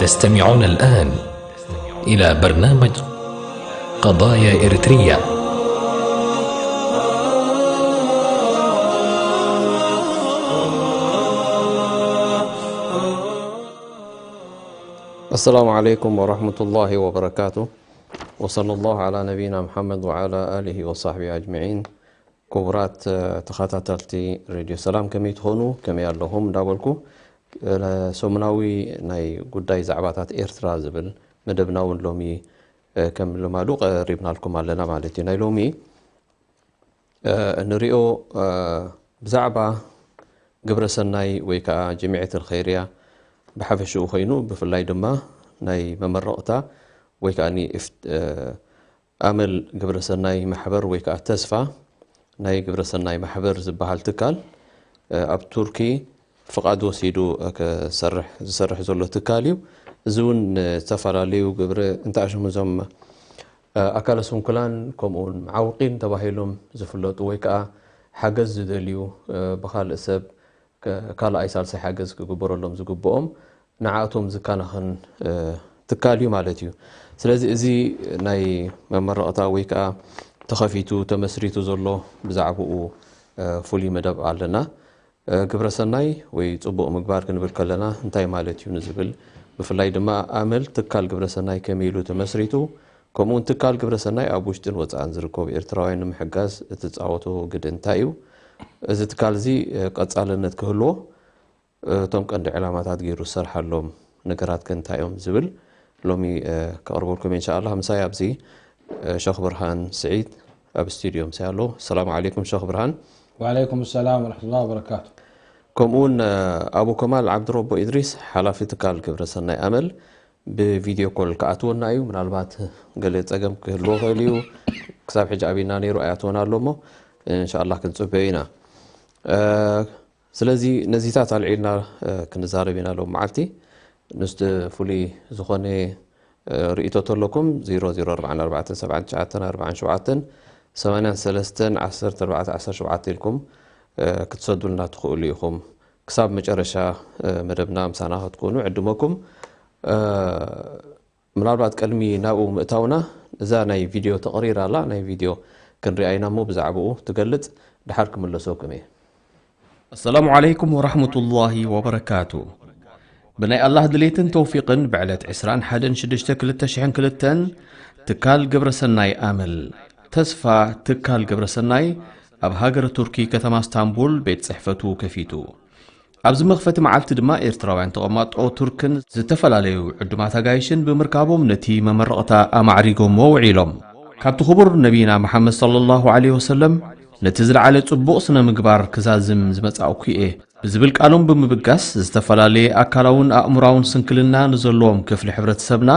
تستمعون الآن إلى برنامج قضايا إريترية. السلام عليكم ورحمة الله وبركاته، وصلى الله على نبينا محمد وعلى آله وصحبه أجمعين. ክቡራት ተኸታተልቲ ሬድዮ ሰላም፣ ከመይ ትኾኑ? ከመይ ኣለኹም እንዳበልኩ፣ ሰሙናዊ ናይ ጉዳይ ዛዕባታት ኤርትራ ዝብል መደብና እውን ሎሚ ከም ልማዱ ቀሪብናልኩም ኣለና ማለት እዩ። ናይ ሎሚ እንሪኦ ብዛዕባ ግብረ ሰናይ ወይ ከዓ ጀሚዐት ኸይርያ ብሓፈሽኡ ኮይኑ፣ ብፍላይ ድማ ናይ መመረቕታ ወይ ከዓ ኣመል ግብረ ሰናይ ማሕበር ወይ ከዓ ተስፋ ናይ ግብረ ሰናይ ማሕበር ዝበሃል ትካል ኣብ ቱርኪ ፍቓድ ወሲዱ ዝሰርሕ ዘሎ ትካል እዩ። እዚ እውን ዝተፈላለዩ ግብረ እንተኣሽሙ እዞም ኣካለ ስንኩላን ከምኡውን መዓውቒን ተባሂሎም ዝፍለጡ ወይ ከዓ ሓገዝ ዝደልዩ ብኻልእ ሰብ ካልኣይ ሳልሳይ ሓገዝ ክግበረሎም ዝግብኦም ንዓእቶም ዝከናኸን ትካል እዩ ማለት እዩ። ስለዚ እዚ ናይ መመረቕታ ወይ ከዓ ተኸፊቱ ተመስሪቱ ዘሎ ብዛዕባኡ ፍሉይ መደብ ኣለና። ግብረ ሰናይ ወይ ፅቡቕ ምግባር ክንብል ከለና እንታይ ማለት እዩ ንዝብል፣ ብፍላይ ድማ ኣመል ትካል ግብረ ሰናይ ከመይ ኢሉ ተመስሪቱ፣ ከምኡውን ትካል ግብረ ሰናይ ኣብ ውሽጥን ወፃእን ዝርከቡ ኤርትራውያን ንምሕጋዝ እትፃወቶ ግደ እንታይ እዩ? እዚ ትካል እዚ ቀፃልነት ክህልዎ እቶም ቀንዲ ዕላማታት ገይሩ ዝሰርሓሎም ነገራት ከ እንታይ እዮም ዝብል ሎሚ ከቕርበልኩም እየ እንሻኣላ። ምሳይ ኣብዚ ሸኽ ብርሃን ስዒድ ኣብ ስቱድዮ ምሳይ ኣሎ። ሰላም ዓለይኩም ሸኽ ብርሃን። ወዓለይኩም ሰላም ወረሕመቱላሂ ወበረካቱ። ከምኡውን ኣቡ ከማል ዓብድረቦ ኢድሪስ ሓላፊ ትካል ግብረ ሰናይ ኣመል ብቪድዮ ኮል ክኣትወና እዩ። ምናልባት ገለ ፀገም ክህልዎ ይኽእል እዩ። ክሳብ ሕጂ ኣብና ነይሩ ኣይኣትወን ኣሎ እሞ እንሻላ ክንፅበዮ ኢና። ስለዚ ነዚታት ኣልዒልና ክንዛረብ ኢና ሎም መዓልቲ። ንስቲ ፍሉይ ዝኾነ ርእቶ ተለኩም ዜሮ ዜሮ ኣርባዕተ ኣርባዕተ ሰብዓተ ትሽዓተ ኣርባዕተ ሸውዓተ ሰማንያ ሰለስተ ዓሰርተ ኣርባዕተ ዓሰርተ ሸውዓተ ኢልኩም ክትሰዱልና ትኽእሉ ኢኹም። ክሳብ መጨረሻ መደብና ምሳና ክትኮኑ ዕድመኩም። ምናልባት ቅድሚ ናብኡ ምእታውና እዛ ናይ ቪድዮ ተቕሪር ኣላ፣ ናይ ቪድዮ ክንሪኣ ኢና እሞ ብዛዕባኡ ትገልጽ ድሓር ክምለሰኩም እየ። ኣሰላሙ ዓለይኩም ወራህመቱላሂ ወበረካቱ። ብናይ ኣላህ ድሌትን ተውፊቕን ብዕለት ዕስራን ሓደን ሽዱሽተ ክልተ ሽሕን ክልተን ትካል ግብረሰናይ ኣመል ተስፋ ትካል ግብረሰናይ ኣብ ሃገረ ቱርኪ ከተማ እስታንቡል ቤት ጽሕፈቱ ከፊቱ። ኣብዚ መኽፈቲ መዓልቲ ድማ ኤርትራውያን ተቐማጦ ቱርክን ዝተፈላለዩ ዕዱማት ኣጋይሽን ብምርካቦም ነቲ መመረቕታ ኣማዕሪጎሞ ውዒሎም። ካብቲ ክቡር ነቢና መሓመድ ሰለላሁ ዐለይሂ ወሰለም ነቲ ዝለዓለ ጽቡቕ ስነ ምግባር ክዛዝም ዝመጻእኩ እየ ብዝብል ቃሎም ብምብጋስ ዝተፈላለየ ኣካላውን ኣእምራውን ስንክልና ንዘለዎም ክፍሊ ሕብረተሰብና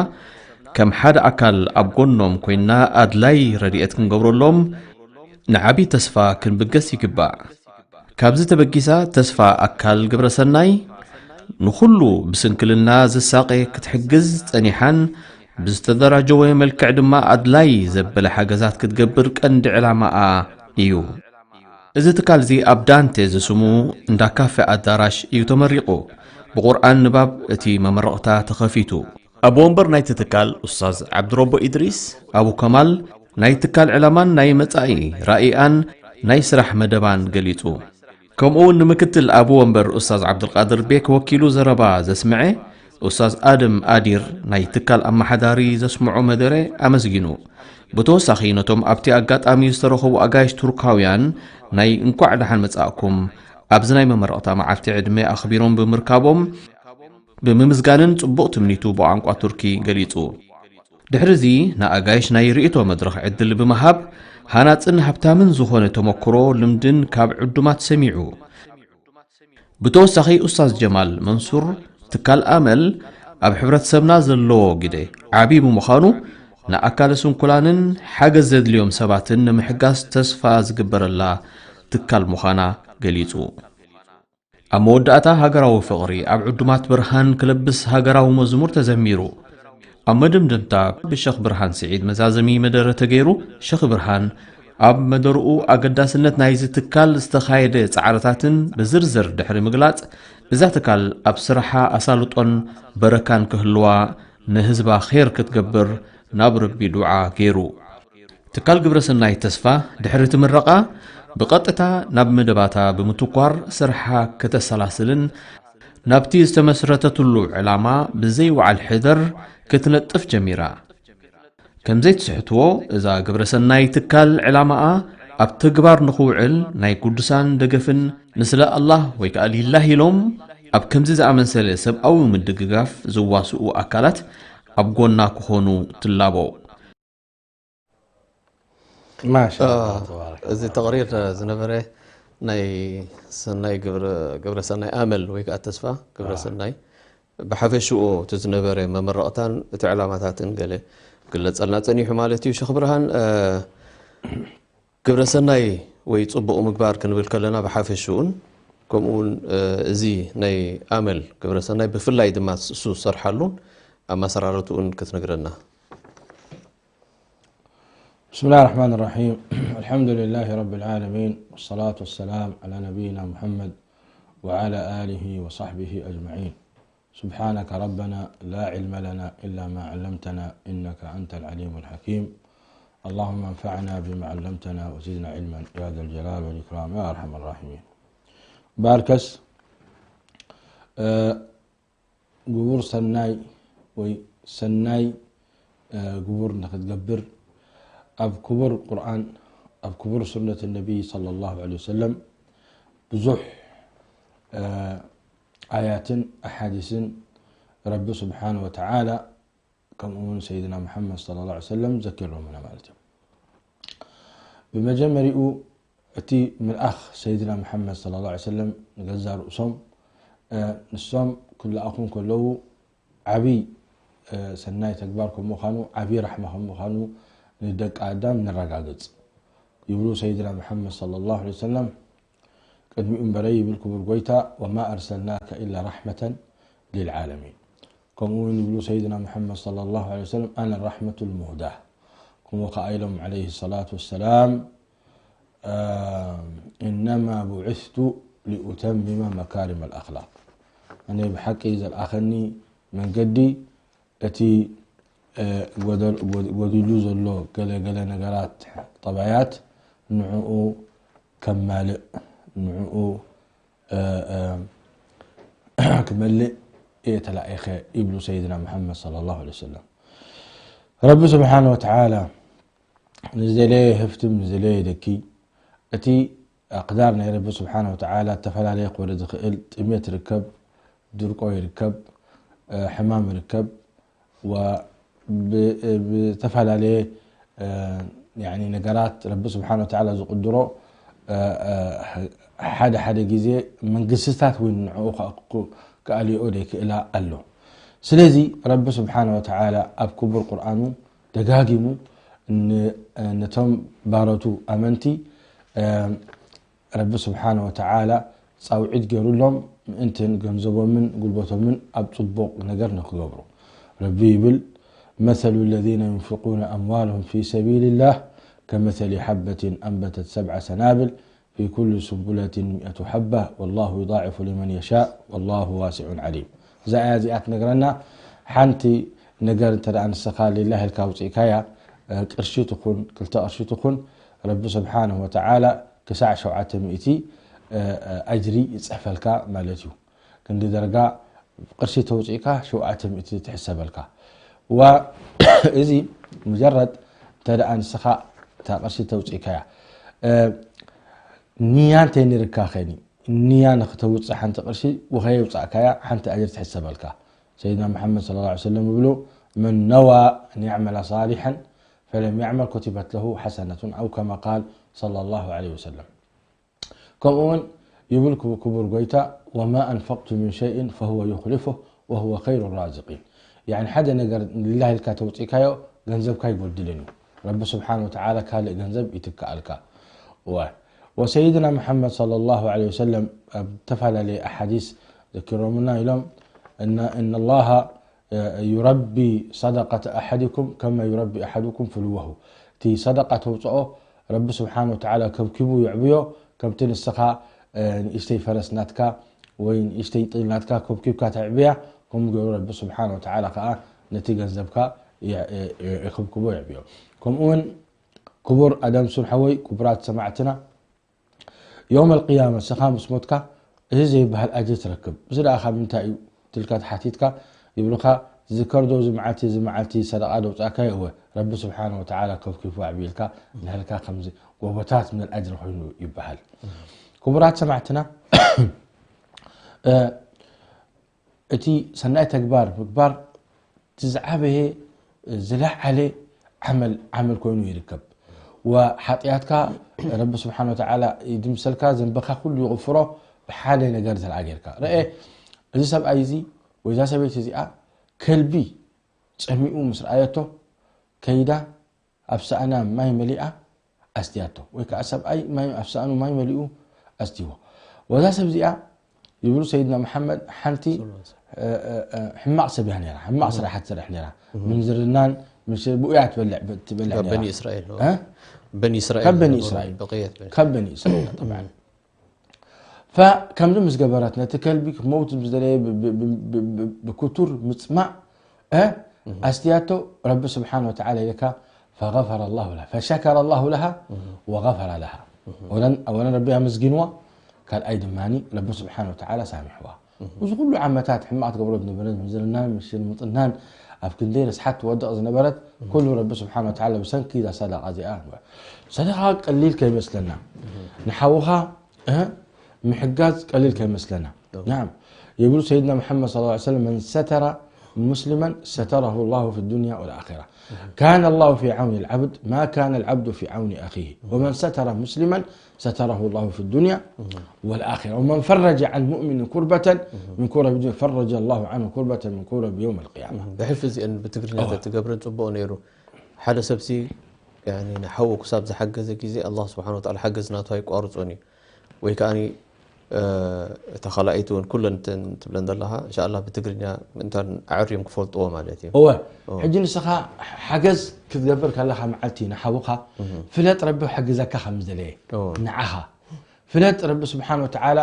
ከም ሓደ ኣካል ኣብ ጎኖም ኮይንና ኣድላይ ረድኤት ክንገብረሎም ንዓቢ ተስፋ ክንብገስ ይግባእ። ካብዚ ተበጊሳ ተስፋ ኣካል ግብረሰናይ ንኹሉ ብስንክልና ዝሳቐ ክትሕግዝ ጸኒሓን ብዝተደራጀወ መልክዕ ድማ ኣድላይ ዘበለ ሓገዛት ክትገብር ቀንዲ ዕላማኣ እዩ። እዚ ትካል እዚ ኣብ ዳንቴ ዝስሙ እንዳ ካፌ ኣዳራሽ እዩ ተመሪቑ። ብቑርኣን ንባብ እቲ መመረቕታ ተኸፊቱ። ኣቦ ወንበር ናይቲ ትካል ኡስታዝ ዓብድረቦ ኢድሪስ ኣቡ ከማል ናይ ትካል ዕላማን ናይ መጻኢ ራኢኣን ናይ ስራሕ መደባን ገሊጹ። ከምኡ እውን ንምክትል ኣቡ ወንበር ኡስታዝ ዓብዱልቃድር ቤክ ወኪሉ ዘረባ ዘስምዐ ኡስታዝ ኣደም ኣዲር ናይ ትካል ኣመሓዳሪ ዘስምዖ መደረ ኣመስጊኑ። ብተወሳኺ ነቶም ኣብቲ ኣጋጣሚ ዝተረኸቡ ኣጋይሽ ቱርካውያን ናይ እንኳዕ ደሓን መጻእኩም ኣብዚ ናይ መመረቕታ መዓልቲ ዕድመ ኣኽቢሮም ብምርካቦም ብምምስጋንን ጽቡቕ ትምኒቱ ብቋንቋ ቱርኪ ገሊጹ። ድሕሪ እዚ ንኣጋይሽ ናይ ርእይቶ መድረኽ ዕድል ብምሃብ ሃናጽን ሃብታምን ዝኾነ ተመክሮ ልምድን ካብ ዕዱማት ሰሚዑ። ብተወሳኺ ኡስታዝ ጀማል መንሱር ትካል ኣመል ኣብ ሕብረተሰብና ዘለዎ ግደ ዓቢ ብምዃኑ ንኣካለ ስንኩላንን ሓገዝ ዘድልዮም ሰባትን ንምሕጋዝ ተስፋ ዝግበረላ ትካል ምዃና ገሊጹ። ኣብ መወዳእታ ሃገራዊ ፍቕሪ ኣብ ዕዱማት ብርሃን ክለብስ ሃገራዊ መዝሙር ተዘሚሩ። ኣብ መደምደምታ ብሸኽ ብርሃን ስዒድ መዛዘሚ መደረ ተገይሩ ሸኽ ብርሃን ኣብ መደርኡ ኣገዳስነት ናይዚ ትካል ዝተኻየደ ጻዕርታትን ብዝርዝር ድሕሪ ምግላጽ፣ እዛ ትካል ኣብ ስራሓ ኣሳልጦን በረካን ክህልዋ ንህዝባ ኼር ክትገብር ናብ ረቢ ዱዓ ገይሩ። ትካል ግብረሰናይ ተስፋ ድሕሪ እቲ ምረቓ ብቐጥታ ናብ መደባታ ብምትኳር ስርሓ ከተሰላስልን ናብቲ ዝተመስረተትሉ ዕላማ ብዘይ ወዓል ሕደር ክትነጥፍ ጀሚራ። ከም ዘይትስሕትዎ፣ እዛ ግብረሰናይ ትካል ዕላማኣ ኣብ ተግባር ንኽውዕል ናይ ቅዱሳን ደገፍን ንስለ ኣላህ ወይ ከኣ ሊላህ ኢሎም ኣብ ከምዚ ዝኣመሰለ ሰብኣዊ ምድግጋፍ ዝዋስኡ ኣካላት ኣብ ጎና ክኾኑ ትላቦ። ማሻ ኣላህ ተባረክ። እዚ ተቕሪር ዝነበረ ናይ ሰናይ ግብረ ግብረ ሰናይ ኣመል ወይ ከዓ ተስፋ ግብረ ሰናይ ብሓፈሽኡ እቲ ዝነበረ መመረቕታን እቲ ዕላማታትን ገለ ግለጸልና ጸኒሑ ማለት እዩ። ሸኽ ብርሃን፣ ግብረ ሰናይ ወይ ጽቡቕ ምግባር ክንብል ከለና ብሓፈሽኡን፣ ከምኡ እውን እዚ ናይ ኣመል ግብረ ሰናይ ብፍላይ ድማ እሱ ዝሰርሓሉን ኣመሰራርትኡን ክትነግረና። بسم الله الرحمن الرحيم. الحمد لله رب العالمين، والصلاة والسلام على نبينا محمد وعلى آله وصحبه أجمعين. سبحانك ربنا لا علم لنا إلا ما علمتنا إنك أنت العليم الحكيم. اللهم انفعنا بما علمتنا وزدنا علما يا ذا الجلال والإكرام يا أرحم الراحمين. ባርከስ ግቡር ሰናይ ወይ ሰናይ ግቡር ንክትገብር ኣብ ክቡር ቁርኣን ኣብ ክቡር ሱነት ነቢይ صلى الله عليه وسلم ብዙሕ ኣያትን ኣሓዲስን ረቢ ስብሓን ወተዓላ ከምኡ እውን ሰይድና መሓመድ صلى الله عليه وسلم ዘኪሮምና ማለት እዩ። ብመጀመሪኡ እቲ ምልኣኽ ሰይድና መሓመድ صلى الله عليه وسلم ንገዛ ርእሶም ንሶም ክለኣኹ ከለዉ ዓብይ ሰናይ ተግባር ከም ምዃኑ ዓብይ ራሕማ ከም ምዃኑ ንደቂ ኣዳም ነረጋግጽ ይብሉ ሰይድና መሓመድ صلى الله عليه وسلم። ቅድሚኡ እምበረ ይብል ክቡር ጎይታ وما أرسلناك إلا رحمة للعالمين። ከምኡ እውን ይብሉ ሰይድና መሓመድ صلى الله عليه وسلم أنا الرحمة المهداة። ከምኡ ከዓ ኢሎም عليه الصلاة والسلام إنما بعثت لأتمم مكارم الأخلاق። ኣነ ብሓቂ ዘልኣኸኒ መንገዲ እቲ ጎዲሉ ዘሎ ገለ ገለ ነገራት ጠባያት ንዕኡ ከማልእ ንዕኡ ክመልእ እየ ተላኢኸ ይብሉ ሰይድና መሓመድ صلى الله عليه وسلم። ረቢ ስብሓን ወተዓላ ንዝደለየ ህፍትም ንዝደለየ ደኪ እቲ ኣቅዳር ናይ ረቢ ስብሓን ወተዓላ ዝተፈላለየ ክወርድ ዝኽእል ጥሜት ይርከብ፣ ድርቆ ይርከብ፣ ሕማም ይርከብ፣ ብዝተፈላለየ ነገራት ረቢ ስብሓን ወተዓላ ዝቅድሮ ሓደ ሓደ ግዜ መንግስትታት እውን ንዕኡ ክኣልይኦ ዘይክእላ ኣሎ። ስለዚ ረቢ ስብሓን ወተዓላ ኣብ ክቡር ቁርኣኑ ደጋጊሙ ነቶም ባሮቱ ኣመንቲ ረቢ ስብሓን ወተዓላ ፃውዒት ገይሩሎም ምእንትን ገንዘቦምን ጉልበቶምን ኣብ ፅቡቕ ነገር ንክገብሩ። ረቢ ይብል مثل الذين ينفقون أموالهم في سبيل الله كمثل حبة أنبتت سبع سنابل في كل سنبلة مئة حبة والله يضاعف لمن يشاء والله واسع عليم። እዛ ኣያ እዚኣ ትነግረና ሓንቲ ነገር እንተ ደኣ ንስኻ ሊላህ ኢልካ ኣውፂእካያ ቅርሺ ትኹን ክልተ ቅርሺ ትኹን ረቢ ስብሓንሁ ወተዓላ ክሳዕ ሸውዓተ ሚእቲ ኣጅሪ ይፅሕፈልካ ማለት እዩ። ክንዲ ደረጋ ቅርሺ ተውፂእካ ሸውዓተ ሚእቲ ትሕሰበልካ። ዋ እዚ ሙጀረድ እንተ ደኣ ንስኻ እታ ቅርሺ ተውፂእካያ ንያ እንተይ ንርካ ኸኒ ንያ ንክተውፅእ ሓንቲ ቅርሺ ወኸየውፃእካያ ሓንቲ ኣጅር ትሕሰበልካ። ሰይድና መሓመድ صلى الله عليه وسلم ይብሉ من نوى أن يعمل صالحا فلم يعمل كتبت له حسنة أو كما قال صلى الله عليه وسلم። ከምኡ እውን ይብል ክቡር ጎይታ وما أنفقتم من شيء فهو يخلفه وهو خير الرازقين። ያኒ ሓደ ነገር ሊላህ ኢልካ ተውፂእካዮ ገንዘብካ ይጎድልን እዩ። ረቢ ስብሓን ወተዓላ ካልእ ገንዘብ ይትክኣልካ። ወ- ወሰይድና መሓመድ صلى الله عليه وسلم ኣብ ዝተፈላለየ ኣሓዲስ ዘኪሮምና ኢሎም إن الله يربي صدقة أحدكم كما يربي أحدكم فلوه። እቲ ሰደቃ ተውፅኦ ረቢ ስብሓን ወተዓላ ከብኪቡ ይዕብዮ። ከምቲ ንስኻ ንእሽተይ ፈረስ ናትካ ወይ ንእሽተይ ጥል ናትካ ከብኪብካ ተዕብያ፣ ከምኡ ገይሩ ረቢ ስብሓን ወተዓላ ከዓ ነቲ ገንዘብካ የኽብክቦ፣ የዕብዮ። ከምኡውን ክቡር ኣዳም ሱን ሓወይ፣ ክቡራት ሰማዕትና፣ ዮም ኣልቅያማ ንስኻ ምስ ሞትካ እዚ ዘይበሃል ኣጅሪ ትረክብ። እዚ ደኣ ካብ ምንታይ እዩ ትልካ ተሓቲትካ፣ ይብሉኻ፣ ዝከር ዶ እዚ መዓልቲ፣ እዚ መዓልቲ ሰደቓ ዶ ኣውጻእካዮ? እወ፣ ረቢ ስብሓን ወተዓላ ከብኪቡ ኣዕብዩልካ፣ ንህልካ ከምዚ ጎቦታት ምን ኣጅሪ ኮይኑ ይበሃል። ክቡራት ሰማዕትና፣ እቲ ሰናይ ተግባር ምግባር እቲ ዝዓበየ ዝለዓለ ዓመል ዓመል ኮይኑ ይርከብ። ወሓጢኣትካ ረቢ ስብሓን ወተዓላ ይድምሰልካ፣ ዘንበኻ ኩሉ ይቕፍሮ፣ ብሓደ ነገር ተለኣ ጌርካ ረኤ። እዚ ሰብኣይ እዚ ወይ እዛ ሰበይቲ እዚኣ ከልቢ ጸሚኡ ምስ ረኣየቶ ከይዳ ኣብ ሳእና ማይ መሊኣ ኣስትያቶ፣ ወይ ከዓ ሰብኣይ ማይ ኣብ ሳእኑ ማይ መሊኡ ኣስትይዎ። ወዛ ሰብ እዚኣ ይብሉ ሰይድና መሓመድ ሓንቲ ሕማቕ ሰብ እያ ነራ፣ ሕማቕ ስራሓት ትሰርሕ ነራ። ምንዝርናን ምስ ብኡ እያ ትበልዕ ትበልዕ ነራ። በኒ እስራኤል እ? በኒ እስራኤል ካብ በኒ ነበሩ፣ እስራኤል በቀየት በኒ ካብ በኒ እስራኤል ጠብዓን። ከምዚ ምስ ገበረት ነቲ ከልቢ ክመውት ምስ ደለየ ብ- ብ- ብ- ብ- ብ- ብክቱር ምፅማእ እ ኣስትያቶ ረቢ ስብሓን ወተዓላ ኢልካ ፈገፈረ ላሁ ለሃ ፈሸከረ ላሁ ለሃ ወገፈረ ለሃ። ኣወለን ኣወለን ረቢ ኣመስጊንዋ፣ ካልኣይ ድማ ረቢ ስብሓን ወተዓላ ሳሚሕዋ። እዚ ኩሉ ዓመታት ሕማቕ ትገብሮ ዝነበረት ምንዝርናን ሽርሙጥናን ኣብ ክንደይ ርስሓት ትወድቕ ዝነበረት ኩሉ ረቢ ስብሓን ወተዓላ ብሰንኪ እዛ ሰደቃ እዚኣ። ሰደቃ ቀሊል ከይመስለና ንሓውኻ እ ምሕጋዝ ቀሊል ከይመስለና። ናም የብሉ ሰይድና ሙሐመድ صلى الله عليه وسلم من ستر مسلما ستره الله في الدنيا والآخرة. كان الله في عون العبد ما كان العبد في عون أخيه ومن ستر مسلما ستره الله في الدنيا والآخرة ومن فرج عن مؤمن كربة من كرب الدنيا فرج الله عنه كربة من كرب يوم القيامة. ብሕልፊ እዚአን ብትግርኛ እወ። ተትገብረን ጽቡቕ ነይሩ። ሓደ ሰብሲ ያኒ ንሓዉ ክሳብ ዝሓገዘ ግዜ ኣላህ ስብሓን ወተዓላ ሓገዝ ናቱ ኣይቋርጾን እዩ። ወይ ከኣኒ እታ ካልኣይቲ እውን ኩለን እተን ትብለን ዘለኻ እንሻላ ብትግርኛ ምእንታን ኣዕርዮም ክፈልጥዎ ማለት እዩ። እወ እወ። ሕጂ ንስኻ ሓገዝ ክትገብር ከለኻ መዓልቲ ንሓውኻ ፍለጥ ረቢ ክሕግዘካ ከም ዝደለየ እወ። ንዓኻ ፍለጥ ረቢ ስብሓን ወተዓላ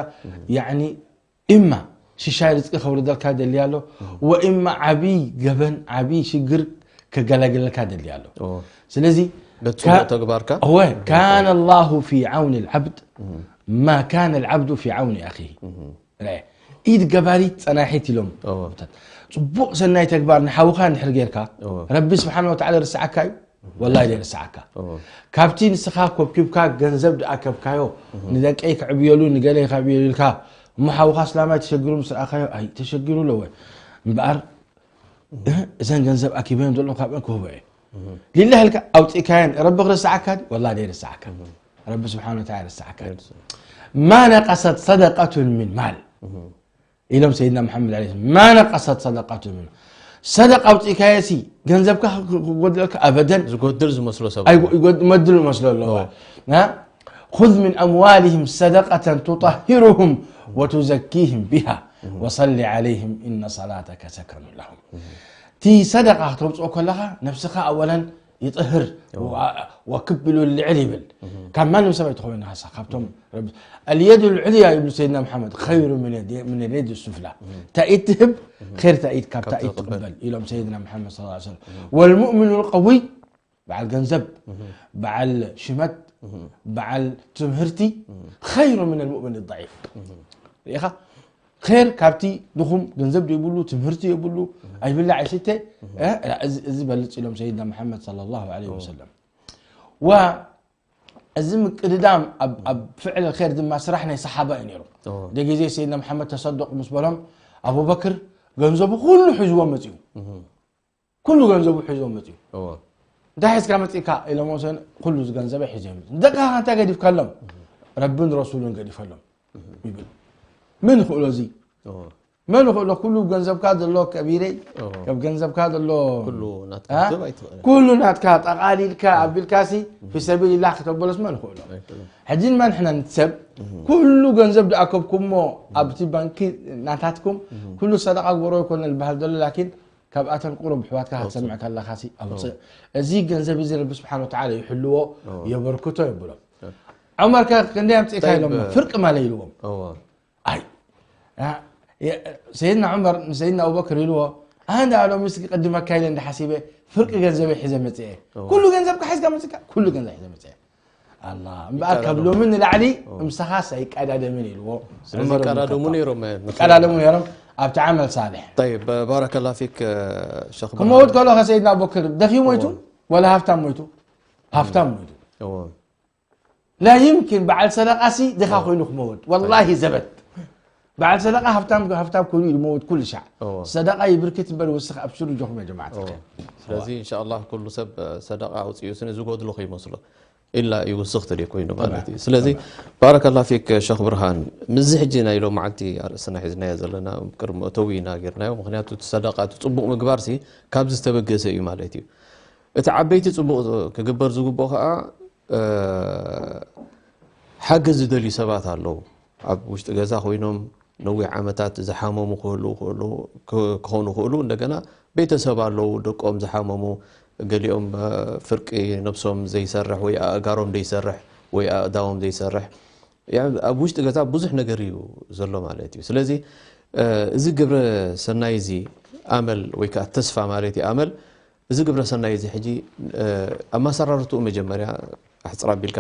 ያኒ እማ ሽሻይ ርዝቂ ከውርደልካ ደሊ ኣሎ ወእማ ዓብይ ገበን ዓብይ ሽግር ከገላግለልካ ደሊ ኣሎ። እወ። ስለዚ በቲ ጽቡቕ ተግባርካ هو كان الله في عون العبد ما كان العبد في عون أخيه. ርአ፣ ኢድ ገባሪት ጸናሒት ኢሎም እወ። ጽቡቕ ሰናይ ተግባር ንሓውኻ እንድሕር ጌርካ እወ። ረቢ ስብሓን ወተዓላ ይርስዓካ እዩ? ወላ ዘይርስዓካ። እወ። ካብቲ ንስኻ ኮብኪብካ ገንዘብ ዝኣከብካዮ ንደቀይ ክዕብየሉ ንገለይ ክዕብየሉ ኢልካ እሞ ሓውኻ ስላማይ ተሸጊሩ ምስ ረኣኻዮ ኣይ ተሸጊሩ ኣለወ እምበኣር እ፣ እዘን ገንዘብ ኣኪበን ዘሎ ካብአን ክህቦ እየ ሊላህ ኢልካ ኣውፂእካየን ረቢ ክርስዓካ ድዩ? ወላ ዘይርስዓካ። ረቢ ስብሓን ወተዓላ ይርስዓካ። ما نقصت صدقة من مال ኢሎም ሰይድና መሓመድ ለ ما نقصت صدقة من ሰደቃ ኣውፂእካየ ሲ ገንዘብካ ክጎድለልካ ኣበደን ዝጎድል ዝመስሎ ሰብ ኣይጎ- ይጎድ- መድል መስሎ ኣለዎ። ና? خذ من أموالهم صدقة تطهرهم وتزكيهم بها وصل عليهم إن صلاتك سكن لهم. እቲ ሰደቃ ክተውፅኦ ከለኻ ነብስኻ ኣወለን ይጥህር ወክብ ኢሉ ልዕል ይብል። ካብ ማንም ሰብ ኣይትኸውን ኢኻ ንስኻ ካብቶም ረቢ اليد العليا ይብሉ ሰይድና መሓመድ خير من اليد من اليد السفلى. እታ ኢድ ትህብ ኸይር እታ ኢድ ካብታ ኢድ ትቕበል ኢሎም ሰይድና መሓመድ صلى الله عليه وسلم. والمؤمن القوي በዓል ገንዘብ በዓል ሽመት በዓል ትምህርቲ خير من المؤمن الضعيف. ርኢኻ ኸይር ካብቲ ድኹም ገንዘብ ዘይብሉ ትምህርቲ የብሉ ኣይብላዕ ኣይስተ እ፣ እዚ እዚ በልፅ ኢሎም ሰይድና መሓመድ صلى الله عليه وسلم. ወ እዚ ምቅድዳም ኣብ ኣብ ፍዕል ኸይር ድማ ስራሕ ናይ ሰሓባ እዩ ነይሩ። እዎ። ደ ግዜ ሰይድና መሓመድ ተሰደቑ ምስ በሎም ኣቡበክር ገንዘቡ ኩሉ ሒዝዎ መፅኡ። ኩሉ ገንዘቡ ሒዝዎ መፅኡ። እዎ። እንታይ ሒዝካ መፂእካ ኢሎሞ ሰን ኩሉ እዚ ገንዘበ ሒዘ መፅኡ። ደቅኻ እንታይ ገዲፍካሎም? ረብን ረሱሉን ገዲፈሎም ይብል። መን ይኽእሎ እዚ? እዎ። መን ይኽእሎ ኩሉ ገንዘብካ ዘሎ ከቢረይ እዎ። ካብ ገንዘብካ ዘሎ ኩሉ ናትካ አ? ክትህብ ኣይትኽእልን። ኩሉ ናትካ ጠቓሊልካ ኣቢልካሲ ፊ ሰቢልላህ ክተበሎስ መን ይኽእሎ? ኣይክእልን። ሕጂ ድማ ንሕና ንሰብ ኩሉ ገንዘብ ዝኣከብኩሞ ኣብቲ ባንኪ ናታትኩም ኩሉ ሰደቃ ግበሮ ይኮነ ዝበሃል ዘሎ ላኪን ካብኣተን ቁሩብ ኣሕዋትካ ክትሰምዕ ከለኻሲ ኣውፅእ። እዚ ገንዘብ እዚ ረቢ ስብሓን ወተዓላ ይሕልዎ፣ የበርክቶ የብሎም። ዑመር ከ ክንደይ ኣምፅእካ ኢሎሞ? ፍርቂ ማለ ኢልዎም። ኣይ ሰይድና ዑመር ንሰይድና ኣቡበክር ኢልዎ፣ ኣንዳ ሎሚ እስኪ ቅድመካ ኢለ እንዳ ሓሲበ ፍርቂ ገንዘበይ ሒዘ መፅአ። ኩሉ ገንዘብካ ሒዝካ መፅካ? ኩሉ ገንዘብ ሒዘ መፅአ። ኣላ እምበኣር ካብ ሎሚ ንላዕሊ ምሳኻስ ኣይቀዳደምን ኢልዎ። ስለዚ ይቀዳደሙ ነይሮም። ይቀዳደሙ ነይሮም ኣብቲ ዓመል ሳልሕ። طيب، بارك الله فيك، ሸኽ። ክመውት ከሎ ከሰይድና ኣቡበክር ደኺ ሞይቱ ወላ ሃፍታም ሞይቱ? ሃፍታም ሞይቱ። لا يمكن በዓል ሰደቃሲ ድኻ ኮይኑ ክመውት ወላሂ ዘበት። በዓል ሰደቃ ሃፍታም ሃፍታም ኮይኑ ይመውት ኩሉ ሻዕ። ሰደቃ ይብርክት እምበር ይወስኽ ኣብ ስሩ ጆኹም ያ ጀማዓት። ስለዚ እንሻኣላህ ኩሉ ሰብ ሰደቃ ኣውፅኡ ስነ ዝጎድሎ ከይመስሎ ኢላ ይውስኽ ትልዩ ኮይኑ ማለት እዩ። ስለዚ ባረከላ ፊክ ሸኽ ብርሃን፣ ምዚ ሕጂ ናይ ሎም መዓልቲ ኣርእስና ሒዝናዮ ዘለና ቅድሚ መእተዊ ኢና ጌርናዮ። ምክንያቱ እቲ ሰደቃ እቲ ፅቡቕ ምግባር ሲ ካብዚ ዝተበገሰ እዩ ማለት እዩ። እቲ ዓበይቲ ፅቡቕ ክግበር ዝግብኦ ከዓ ሓገዝ ዝደልዩ ሰባት ኣለዉ። ኣብ ውሽጢ ገዛ ኮይኖም ነዊሕ ዓመታት ዝሓመሙ ክህሉ ክህሉ ክኾኑ ክእሉ፣ እንደገና ቤተሰብ ኣለዉ ደቆም ዝሓመሙ፣ ገሊኦም ፍርቂ ነብሶም ዘይሰርሕ ወይ ኣእጋሮም ዘይሰርሕ ወይ ኣእዳዎም ዘይሰርሕ፣ ኣብ ውሽጢ ገዛ ብዙሕ ነገር እዩ ዘሎ ማለት እዩ። ስለዚ እዚ ግብረ ሰናይ እዚ ኣመል ወይ ከዓ ተስፋ ማለት እዩ ኣመል እዚ ግብረ ሰናይ እዚ ሕጂ ኣመሰራርትኡ መጀመርያ ኣሕፅር ኣቢልካ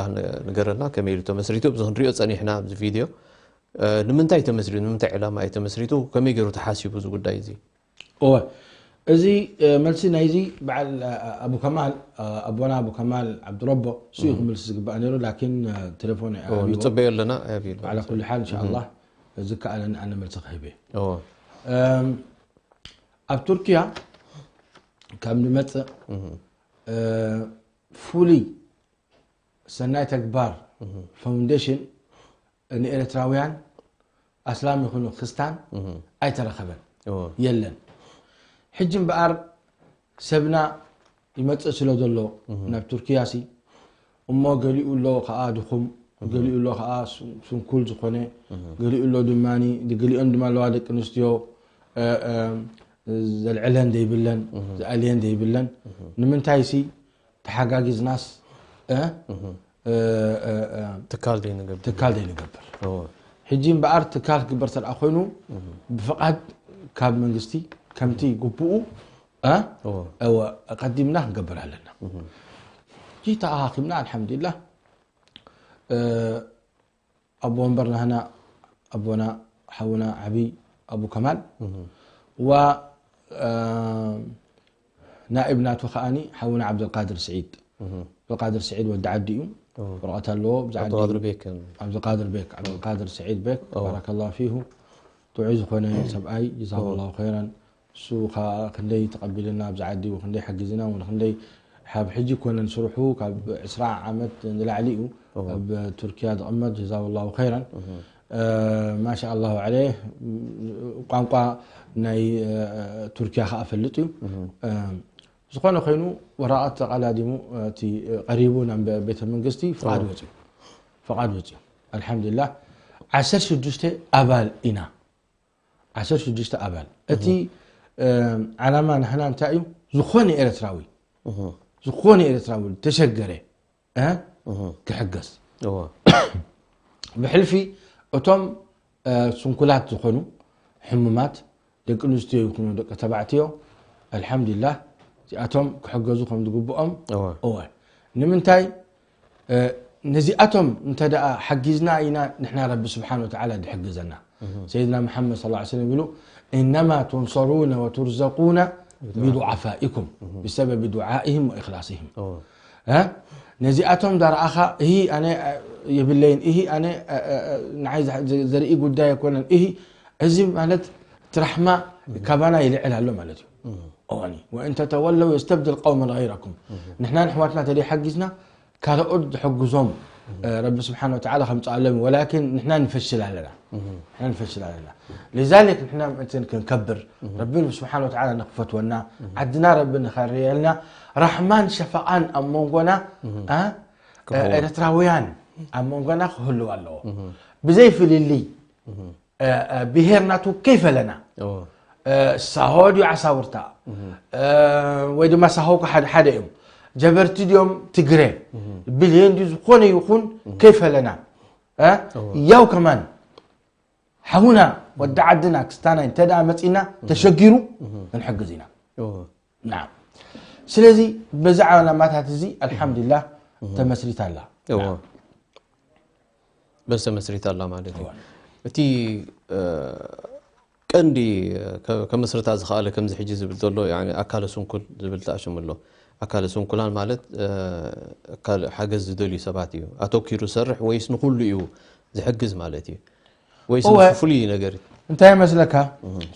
ንገረና፣ ከመይ ኢሉ ተመስሪቱ? ኣብዚ ክንሪኦ ፀኒሕና ኣብዚ ቪድዮ ንምንታይ ተመስሪቱ፣ ንምንታይ ዕላማ እዩ ተመስሪቱ፣ ከመይ ገይሩ ተሓሲቡ እዚ ጉዳይ እዚ? እወ፣ እዚ መልሲ ናይዚ በዓል ኣቡ ከማል፣ ኣቦና ኣቡ ከማል ዓብዱረቦ እሱ እዩ ክምልስ ዝግባእ ነይሩ፣ ላኪን ቴሌፎን ንፅበዮ ኣለና። ዓላ ኩሉ ሓል እንሻ ኣላህ ዝከኣለኒ ኣነ መልሲ ክህብ እየ። ኣብ ቱርኪያ ካብ ንመፅእ ፍሉይ ሰናይ ተግባር ፋውንዴሽን ንኤርትራውያን ኣስላም ይኹኑ ክስታን ኣይተረኸበን የለን። ሕጂ እምበኣር ሰብና ይመፅእ ስለ ዘሎ ናብ ቱርኪያ ሲ እሞ ገሊኡ ኣሎ ከዓ ድኹም፣ ገሊኡ ኣሎ ከዓ ስንኩል ዝኾነ፣ ገሊኡ ኣሎ ድማ ገሊኦን ድማ ኣለዋ ደቂ ኣንስትዮ ዘልዕለን ዘይብለን ዝኣልየን ዘይብለን ንምንታይ ሲ ተሓጋጊዝናስ ትካል ዘይንገብር። ትካል ዘይንገብር። ሕጂ እምበኣር ትካል ክግበር ተደኣ ኮይኑ ብፍቓድ ካብ መንግስቲ ከምቲ ግቡኡ ቀዲምና ክንገብር ኣለና። ሕጂ ተኣኻኺብና ኣልሓምዱሊላህ። ኣቦ ወንበር ናህና ኣቦና ሓውና ዓብይ ኣቡ ከማል ዋ ናኢብ ናቱ ከዓኒ ሓውና ዓብደልቃድር ስዒድ። ዓብደልቃድር ስዒድ ወዲ ዓዲ እዩ። ወረቐት ኣለዎ። ብዛ ዓዲ ዓብደልቃድር ቤክ። ዓብደልቃድር ቤክ፣ ዓብደልቃድር ስዒድ ቤክ ባረከላሁ ፊሁ። ጥዑይ ዝኾነ ሰብኣይ ጀዛሁላሁ ኸይራን። እሱ ከዓ ክንደይ ተቐቢልና ኣብዚ ዓዲ፣ ክንደይ ሓጊዝና፣ እውን ክንደይ ካብ ሕጂ ኮነን ስርሑ ካብ ዕስራ ዓመት ንላዕሊ እዩ ኣብ ቱርኪያ ዝቕመጥ። ጀዛሁላሁ ኸይራን። ማሻ ኣላሁ ዓለይህ። ቋንቋ ናይ ቱርኪያ ከዓ ፈልጥ እዩ። ዝኾነ ኮይኑ ወረቐት ተቐዳዲሙ እቲ ቀሪቡ ናብ ቤተ መንግስቲ ፍቓድ ወፅዩ። ፍቓድ ወፅዩ። ኣልሓምዱሊላህ። ዓሰርተ ሽዱሽተ ኣባል ኢና። ዓሰርተ ሽዱሽተ ኣባል። እቲ ዓላማ ናህና እንታይ እዩ? ዝኾነ ኤርትራዊ፣ ዝኾነ ኤርትራዊ ተሸገረ ክሕገዝ። ብሕልፊ እቶም ስንኩላት ዝኾኑ ሕሙማት ደቂ ኣንስትዮ ይኹኑ ደቂ ተባዕትዮ፣ ኣልሓምዱሊላህ፣ እዚኣቶም ክሕገዙ ከም ዝግብኦም። እወ። እወ። ንምንታይ? ነዚኣቶም እንተ ደኣ ሓጊዝና ኢና ንሕና ረቢ ስብሓን ወተዓላ ዝሕግዘና። ሰይድና መሓመድ ሰለላሁ ዐለይሂ ወሰለም ይብሉ፣ "ኢነማ ቱንሰሩነ ወቱርዘቁነ ቢዱዓፋኢኩም፣ ቢሰበቢ ዱዓኢህም ወኢኽላሲህም." ነዚኣቶም ዳረኣኻ፣ "እሂ ኣነ የብለይን፣ እሂ ኣነ ንዓይ ዘርኢ ጉዳይ ኣይኮነን፣ እሂ እዚ ማለት እቲ ራሕማ ካባና ይልዕል ኣሎ ማለት እዩ። እዋኒ ወእን ተተወለው የስተብድል ቀውመን ገይረኩም። ንሕና ንሕዋትና ተደይ ሓጊዝና ካልኦት ዝሕግዞም ረቢ ስብሓን ወተዓላ ከምፅኣሎም እዩ። ወላኪን ንሕና ንፈሽል ኣለና። ንሕና ንፈሽል ኣለና። ሊዛሊክ ንሕና ምእንትን ክንከብር ረቢ ስብሓን ወተዓላ ንክፈትወና ዓድና ረቢ ንኸርየልና ራሕማን ሸፈቓን ኣብ መንጎና ኤርትራውያን ኣብ መንጎና ክህልው ኣለዎ። ብዘይ ፍልልይ ብሄር ናቱ ከይፈለና ሳሆ ድዩ ዓሳውርታ ወይ ድማ ሳሆ ሓደ ሓደ እዮም። ጀበርቲ ድዮም ትግረ፣ ብልየን ድዩ ዝኾነ ይኹን፣ ከይፈለና ያው ከማን ሓውና ወዲ ዓድና ክስታናይ እንተ ደኣ መጺና ተሸጊሩ ክንሕግዝ ኢና። ናም ስለዚ በዚ ዓላማታት እዚ ኣልሓምዱሊላህ ተመስሪታ ኣላ። በዚ ተመስሪታ ኣላ ማለት እዩ። እቲ ቀንዲ ከመስርታ ዝኸኣለ ከምዚ ሕጂ ዝብል ዘሎ ኣካለ ስንኩል ዝብል ተኣሽሙ ኣሎ። ኣካለ ስንኩላን ማለት ሓገዝ ዝደልዩ ሰባት እዩ ኣተኪሩ ዝሰርሕ ወይስ ንኩሉ እዩ ዝሕግዝ ማለት እዩ? ወይስ ፍሉይ ነገር እዩ? እንታይ ይመስለካ?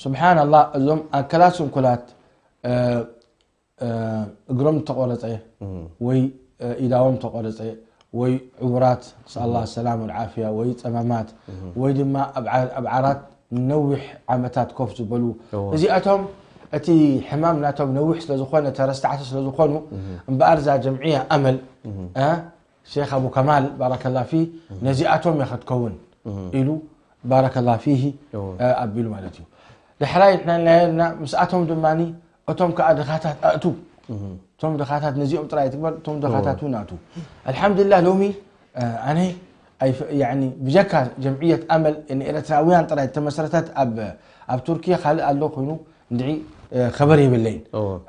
ስብሓን ኣላህ እዞም ኣካላት ስንኩላት እግሮም ተቆረፀ ወይ ኢዳዎም ተቆረፀ ወይ ዕውራት ስኣላ ሰላም ወልዓፍያ ወይ ፀማማት ወይ ድማ ኣብ ዓራት ነዊሕ ዓመታት ኮፍ ዝበሉ እዚኣቶም እቲ ሕማም ናቶም ነዊሕ ስለዝኾነ ተረስታዕቲ ስለዝኾኑ እምበኣር እዛ ጀምዕያ ኣመል ሼክ ኣቡ ከማል ባረከላ ፊ ነዚኣቶም እያ ክትከውን ኢሉ ባረከላ ፊሂ ኣቢሉ ማለት እዩ። ዳሕራይ ንሕና ኢልና ምስኣቶም ድማ እቶም ከዓ ድኻታት ኣእቱ እቶም ድኻታት ነዚኦም ጥራይ ትግበር እቶም ድኻታት እውን ኣእቱ። ኣልሓምዱሊላህ ሎሚ ኣነ ብጀካ ጀምዕየት ኣመል ንኤረትራውያን ጥራይ ተመስረተት ኣብ ቱርኪ ካልእ ኣሎ ኮይኑ እንድዒ ከበር የብለይን።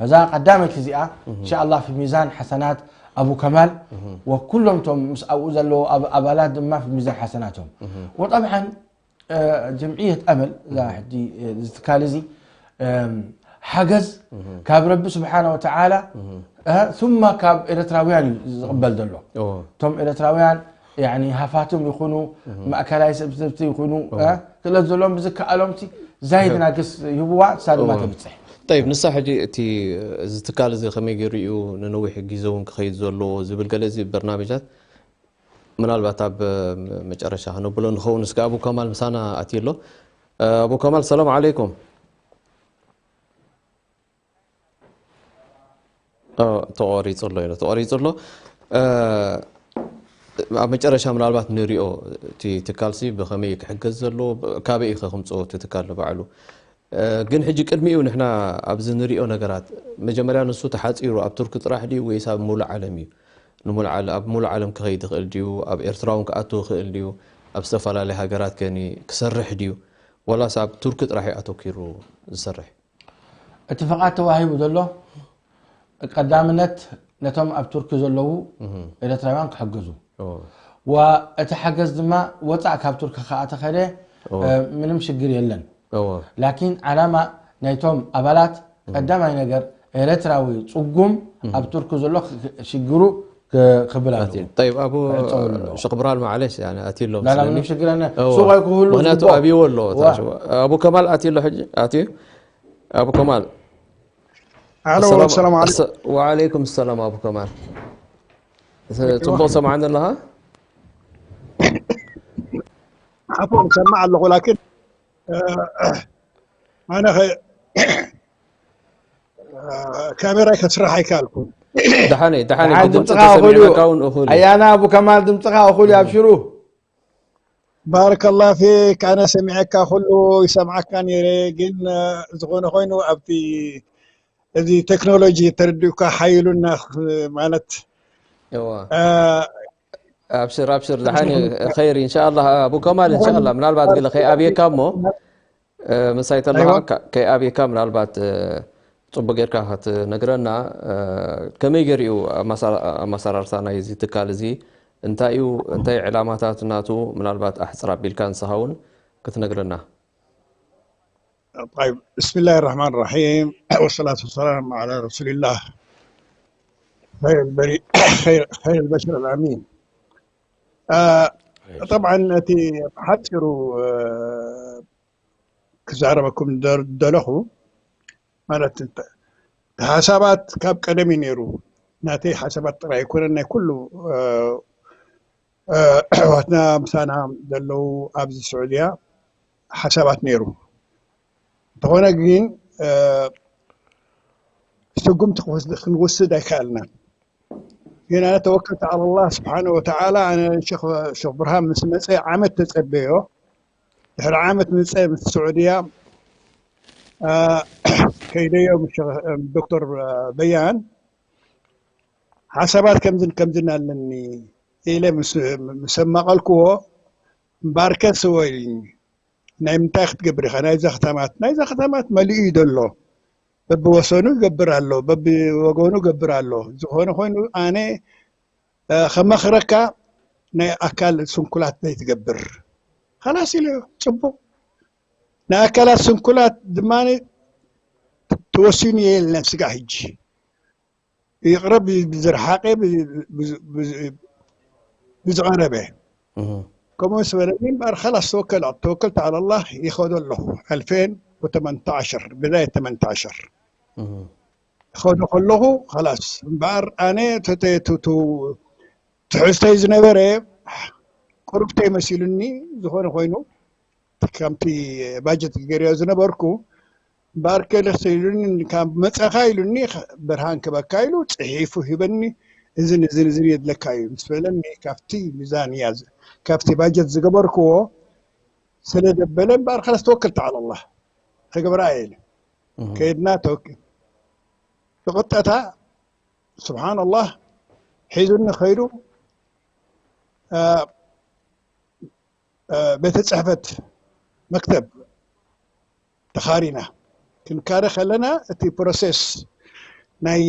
እዛ ቀዳመይቲ እዚኣ እንሻ ኣላህ ፊ ሚዛን ሓሰናት ኣቡ ከማል ወኩሎም ቶም ምስ ኣብኡ ዘለዎ ኣባላት ድማ ፊ ሚዛን ሓሰናቶም። ወጠብዓን ጀምዕየት ኣመል እዛ ሕጂ እዚ ትካል እዚ ሓገዝ ካብ ረቢ ስብሓነ ወተዓላ ثم ካብ ኤረትራውያን እዩ ዝቕበል ዘሎ። እቶም ኤረትራውያን ያኒ ሃፋትም ይኹኑ ማእከላይ ሰብሰብቲ ይኹኑ ክእለት ዘለዎም ብዝከኣሎም ቲ ዛይድ ናግስ ይህብዋ እሳ ድማ ተብፅሕ። ጠይብ ንሳ ሕጂ እቲ እዚ ትካል እዚ ከመይ ገይሩ እዩ ንነዊሕ ግዜ እውን ክኸይድ ዘለዎ ዝብል ገለ እዚ በርናመጃት ምናልባት ኣብ መጨረሻ ክነብሎ ንኸውን እስከ ኣቡ ከማል ምሳና ኣትዩ ኣሎ። ኣቡ ከማል ሰላም ዓለይኩም። ተቆሪፁ ኣሎ ኢሎ ተቆሪፁ ኣሎ። ኣብ መጨረሻ ምናልባት ንሪኦ እቲ ትካልሲ ብከመይ ክሕገዝ ዘለዎ ካበይ ከ ክምፅኦ እቲ ትካል ንባዕሉ ግን ሕጂ ቅድሚኡ ንሕና ኣብዚ ንሪኦ ነገራት መጀመርያ ንሱ ተሓፂሩ ኣብ ቱርኪ ጥራሕ ድዩ ወይስ ኣብ ሙሉእ ዓለም እዩ? ንሙሉእ ዓለ- ኣብ ሙሉእ ዓለም ክኸይድ ይኽእል ድዩ? ኣብ ኤርትራ እውን ክኣቱ ይኽእል ድዩ? ኣብ ዝተፈላለያ ሃገራት ከኒ ክሰርሕ ድዩ? ወላስ ኣብ ቱርኪ ጥራሕ እዩ ኣተኪሩ ዝሰርሕ? እቲ ፍቓድ ተዋሂቡ ዘሎ ቀዳምነት ነቶም ኣብ ቱርኪ ዘለዉ ኤረትራውያን ክሕግዙ ዋ እቲ ሓገዝ ድማ ወፃእ ካብ ቱርኪ ከዓ ተኸደ ምንም ሽግር የለን። ላኪን ዓላማ ናይቶም ኣባላት ቀዳማይ ነገር ኤረትራዊ ፅጉም ኣብ ቱርኪ ዘሎ ሽግሩ ክብል ኣለዎ። ጠይብ ኣቡ ሸኽ ብርሃን ማዕለሽ ኣትሎም ኣላ ምንም ሽግር የለን። ሱቕ ኣይክህሉ ምክንያቱ ኣብይዎ ኣሎ። ኣቡ ከማል ኣትዩ ኣሎ ሕጂ ኣትዩ ኣቡ ከማል ኣሎ ሰላም ዓለይኩም። ወዓለይኩም ሰላም ኣቡ ከማል። ጽቡቕ ሰማዕኒ ኣለኻ? ዓፎን ሰማዕ ኣለኹ ላኪን ኣነ ካሜራ ከስራሕ ኣይከኣልኩን። ደሓነይ ደሓነይ ድምፂ ተሰሚዕካ እውን እኹል እዩ። ኣያና ኣቡ ከማል ድምፅኻ እኹል እዩ ኣብሽሩ። ባረከላ ፊክ ኣነ ሰሚዐካ ኩሉ ይሰምዓካ ነይረ ግን ዝኾነ ኮይኑ ኣብቲ እዚ ቴክኖሎጂ ተረዲኡካ ሓይሉና ማለት እዋ ኣብሽር ኣብሽር ደሓን እዩ ኸይር እንሻላ ኣቡ ከማል እንሻላ ምናልባት ገለ ከይኣብየካ እሞ ምሳይ ተለኻ ከይኣብየካ ምናልባት ፅቡቅ ጌርካ ክትነግረና ከመይ ገይሩ እዩ ኣመሰራርታ ናይ እዚ ትካል እዚ እንታይ እዩ እንታይ ዕላማታት ናቱ ምናልባት ኣሕፅር ኣቢልካ ንስኻ እውን ክትነግረና طيب بسم الله الرحمن الرحيم والصلاة والسلام على رسول الله خير البري خير خير البشر الأمين آه طبعا እቲ ሓፂሩ ክዛረበኩም ደለኹ ማለት ሓሳባት ካብ ቀደም እዩ ነይሩ ናተይ ሓሳባት ጥራይ ኣይኮነን ናይ ኩሉ ኣሕዋትና ምሳና ዘለዉ ኣብዚ ስዑድያ ሓሳባት ነይሩ እንተኾነ ግን ስጉምቲ ክንወስድ ኣይከኣልናን ግን ኣነ ተወከልቲ ዓላ ላህ ስብሓነ ወተዓላ ኣነ ሸኽ ብርሃን ምስ መፀ ዓመት ተፀበዮ ድሕሪ ዓመት ምፀ ምስ ስዑድያ ከይደዮም ዶክተር በያን ሓሳባት ከምዝን ከምዝን ኣለኒ ኢለ ምስ ኣማቐልክዎ፣ እምበኣርከ ስወይልኝ፣ ናይ ምንታይ ክትገብር ኢኻ? ናይዛ ከተማት ናይዛ ከተማት መሊኡ እዩ ዘሎ። በብወሰኑ ይገብር ኣሎ፣ በብወገኑ ይገብር ኣሎ። ዝኾነ ኮይኑ ኣነ ከመኽረካ ናይ ኣካል ስንኩላት ዘይትገብር። ኸላስ ኢለ ጽቡቕ። ናይ ኣካላት ስንኩላት ድማ ተወሲኑ የለን ስጋ ሕጂ ይቕረብ ብዝረሓቐ ብዝቐረበ ከምኡ ስበለኒ እምበኣር ኸላስ ተወከል ተወከልቲ ዓለላህ ይኸዶ ኣለኹ። ኣልፌን ወተመንተ ዓሸር ብዳየት ተመንተ ዓሸር ይኸዶ ከለኹ ኸላስ እምበኣር ኣነ ትሕዝተይ ዝነበረ ቁሩብተይ መሲሉኒ። ዝኾነ ኮይኑ ከምቲ ባጀት ገርዮ ዝነበርኩ እምበኣር ከለሰ ኢሉኒ ካብ መፀኻ ኢሉኒ ብርሃን ክበካ ኢሉ ፅሒፉ ሂበኒ። እዝን እዝን እዝን የድለካ እዩ ምስ በለኒ ካብቲ ሚዛን እያ ካብቲ ባጀት ዝገበርክዎ ስለ ደበለ እምበኣር ከለስ ተወክል ተዓላ ኣላህ ክገብራ እየ ኢለ ከይድና ተወክል ብቕጠታ ስብሓን ኣላህ ሒዙኒ ከይዱ ቤተ ፅሕፈት መክተብ ተኻሪና ክንካረ ከለና እቲ ፕሮሴስ ናይ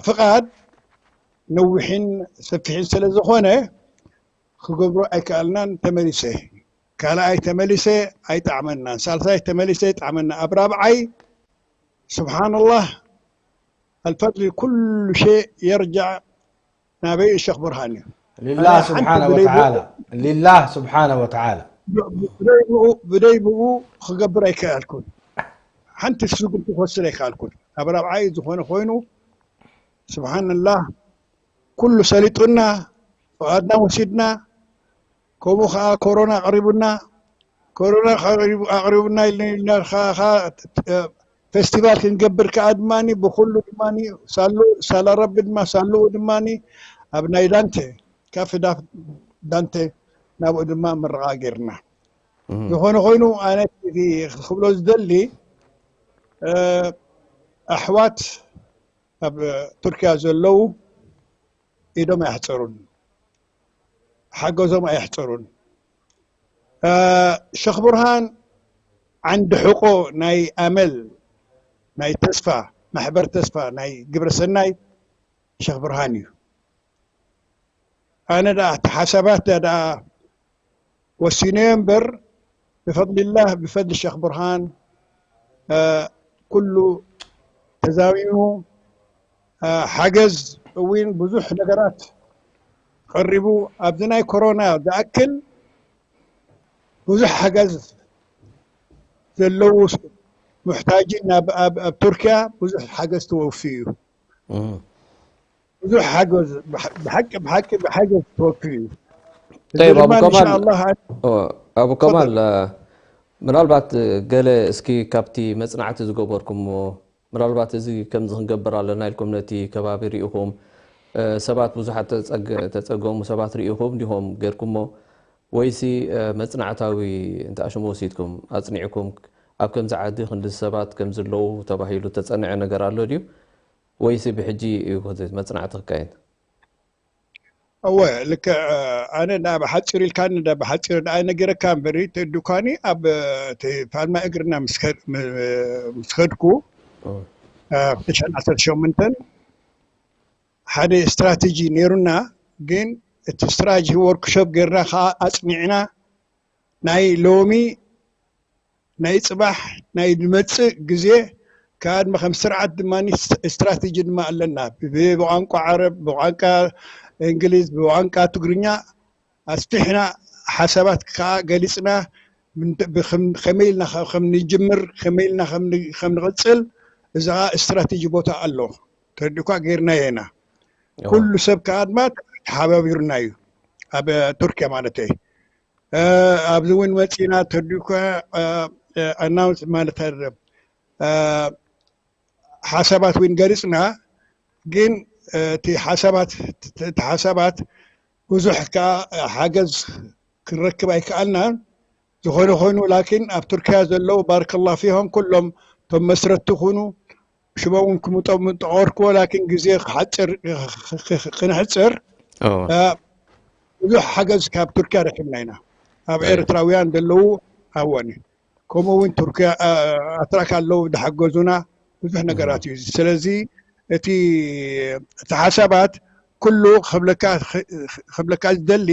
ፍቓድ ነዊሕን ሰፊሕን ስለ ዝኾነ ክገብሮ ኣይከኣልናን። ተመሊሰ ካልኣይ ተመሊሰ ኣይጣዕመናን። ሳልሳይ ተመሊሰ ይጣዕመና። ኣብ ራብዓይ ስብሓንላህ ኣልፈድሊ ኩሉ ሸ የርጃዕ ናበይ ሸክ ብርሃን እዩ። ሊላህ ስብሓነ ወተዓላ ሊላህ ስብሓነ ወተዓላ ብደይ ብኡ ክገብር ኣይከኣልኩን። ሓንቲ ስጉምቲ ክወስድ ኣይከኣልኩን። ኣብ ራብዓይ ዝኾነ ኮይኑ ስብሓንላህ ኩሉ ሰሊጡና ፍቓድና ወሲድና። ከምኡ ከዓ ኮሮና ኣቕሪቡና ኮሮና ኣቕሪቡና ኢልና ኢልና ከዓ ፌስቲቫል ክንገብር ከዓ ድማ ብኩሉ ድማ ሳሉ ሳላ ረቢ ድማ ሳልኡ ድማ ኣብ ናይ ዳንተ ካፌ ዳንተ ናብኡ ድማ ምርቓ ገይርና። ዝኾነ ኮይኑ ኣነ ክብሎ ዝደሊ ኣሕዋት ኣብ ቱርኪያ ዘለዉ ኢዶም ኣየሕፀሩን፣ ሓገዞም ኣየሕፀሩን። ሸኽ ብርሃን ዓንዲ ሕቆ ናይ ኣመል ናይ ተስፋ ማሕበር ተስፋ ናይ ግብረ ሰናይ ሸኽ ብርሃን እዩ። ኣነ ደኣ እቲ ሓሳባት ደኣ ወሲነዮ እምበር ብፈድልላህ ብፈድሊ ሸኽ ብርሃን ኩሉ ተዛሚሙ ሓገዝ እውን ብዙሕ ነገራት ቀሪቡ ኣብዚ ናይ ኮሮና ዝኣክል ብዙሕ ሓገዝ ዘለዉ ሙሕታጅን ኣብ ቱርኪያ ብዙሕ ሓገዝ ተወፊ እዩ። ብዙሕ ሓገዝ ብሓቂ ብሓቂ ብሓገዝ ተወፊ እዩ። ጠይብ ኣቡ ከማል ኣቡ ከማል ምናልባት ገለ እስኪ ካብቲ መፅናዕቲ ዝገበርኩሞ ምናልባት እዚ ከምዚ ክንገብር ኣለና ኢልኩም ነቲ ከባቢ ርኢኹም ሰባት ብዙሓት ተፀገሙ ሰባት ርኢኹም ዲኹም ገርኩሞ ወይሲ መፅናዕታዊ እንተኣሽሙ ወሲድኩም ኣፅኒዕኩም ኣብ ከምዚ ዓዲ ክንዲ ሰባት ከምዝለዉ ተባሂሉ ተፀንዐ ነገር ኣሎ ድዩ? ወይሲ ብሕጂ እዩ መፅናዕቲ ክካየድ? እወ ልክዕ። ኣነ ዳ ብሓፂር ኢልካኒ ዳ ብሓፂር ዳ ኣይነገረካ እምበሪ ተዱካኒ ኣብ ፋልማ እግርና ምስ ከድኩ ክልተ ሽሕን ዓሰርተ ሸሞንተን ሓደ ስትራቴጂ ነይሩና። ግን እቲ ስትራቴጂ ወርክሾፕ ገይርና ከዓ ኣፅኒዕና ናይ ሎሚ ናይ ፅባሕ ናይ ዝመፅእ ግዜ ከኣድመ ከም ስርዓት ድማ ስትራቴጂ ድማ ኣለና። ብቋንቋ ዓረብ፣ ብቋንቋ እንግሊዝ፣ ብቋንቋ ትግርኛ ኣስፊሕና ሓሳባት ከዓ ገሊፅና ከመይ ኢልና ከም ንጅምር ከመይ ኢልና ከም ንቕፅል እዚ ከዓ ስትራቴጂ ቦታ ኣሎ። ተረዲእኳ ገይርናዮ ኢና። ኩሉ ሰብ ከዓ ድማ ተሓባቢሩና እዩ ኣብ ቱርኪያ ማለት እየ። ኣብዚ እውን መፂና ተዲኮ ኣናውንስ ማለት ኣይደለም ሓሳባት እውን ገሊፅና። ግን እቲ ሓሳባት እቲ ሓሳባት ብዙሕ ከዓ ሓገዝ ክንረክብ ኣይከኣልናን። ዝኾነ ኮይኑ ላኪን ኣብ ቱርኪያ ዘለዉ ባረከላሁ ፊሆም ኩሎም እቶም መስረቲ ኩኑ ሽሞም እውን ክምጠሙ ጠቐርክዎ ላኪን ግዜ ክሓፅር ክነሕፅር ብዙሕ ሓገዝ ካብ ቱርኪያ ረኪብና ኢና። ኣብ ኤርትራውያን ዘለዉ ኣወኒ ከምኡ እውን ቱርኪያ ኣትራክ ኣለዉ ዝሓገዙና ብዙሕ ነገራት እዩ። ስለዚ እቲ እቲ ሓሳባት ኩሉ ክብለካ ዝደሊ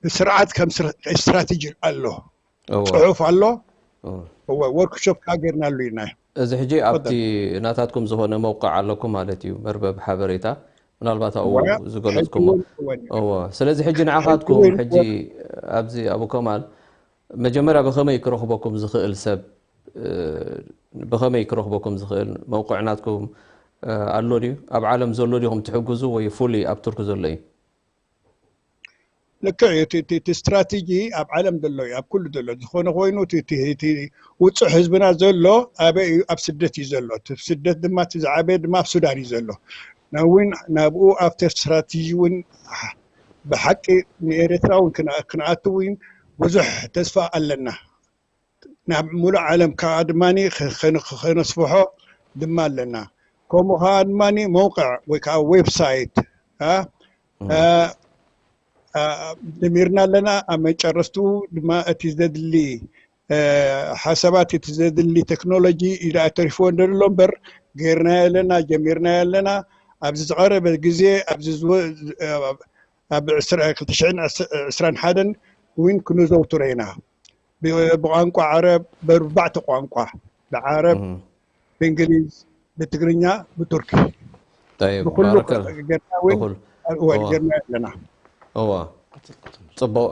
ስርዓት ከም ስትራቴጂ ኣሎ፣ ፅሑፍ ኣሎ፣ ወርክሾፕ ከዓ ገይርናሉ ኢና። እዚ ሕጂ ኣብቲ ናታትኩም ዝኾነ መውቅዕ ኣለኩም ማለት እዩ፣ መርበብ ሓበሬታ ምናልባት ኣብኡ ዝገለፅኩም። እዎ፣ ስለዚ ሕጂ ንዓኻትኩም ሕጂ ኣብዚ ኣቡ ከማል መጀመርያ ብኸመይ ክረኽበኩም ዝኽእል ሰብ ብኸመይ ክረኽበኩም ዝኽእል መውቅዕ ናትኩም ኣሎ ድዩ? ኣብ ዓለም ዘሎ ዲኹም ትሕግዙ ወይ ፉሊ ኣብ ቱርክ ዘሎ እዩ? ልክዕ እዩ። እቲ ስትራቴጂ ኣብ ዓለም ዘሎ እዩ፣ ኣብ ኩሉ ዘሎ። ዝኾነ ኮይኑ እቲ ውፁዕ ህዝብና ዘሎ ኣበይ እዩ? ኣብ ስደት እዩ ዘሎ። እቲ ስደት ድማ እቲ ዝዓበየ ድማ ኣብ ሱዳን እዩ ዘሎ። እውን ናብኡ ኣብቲ ስትራቴጂ እውን ብሓቂ ንኤርትራ እውን ክንኣቱ እውን ብዙሕ ተስፋ ኣለና። ናብ ሙሉእ ዓለም ከዓ ድማ ከነስፍሖ ድማ ኣለና። ከምኡ ከዓ ድማ መውቅዕ ወይ ከዓ ዌብሳይት ጀሚርና ኣለና። ኣብ መጨረስትኡ ድማ እቲ ዘድሊ ሓሳባት እቲ ዘድሊ ቴክኖሎጂ ኢዳ ተሪፍዎ እንደሎ እምበር ገይርናዮ ኣለና፣ ጀሚርናዮ ኣለና። ኣብዚ ዝቐረበ ግዜ ኣብዚ ኣብ ክልተ ሽሕን ዕስራን ሓደን እውን ክንዘውትሮ ኢና። ብቋንቋ ዓረብ በርባዕተ ቋንቋ ብዓረብ ብእንግሊዝ ብትግርኛ ብቱርኪ ብኩሉ ገርና እውን ጌርና ኣለና። እዋ ጽቡቕ።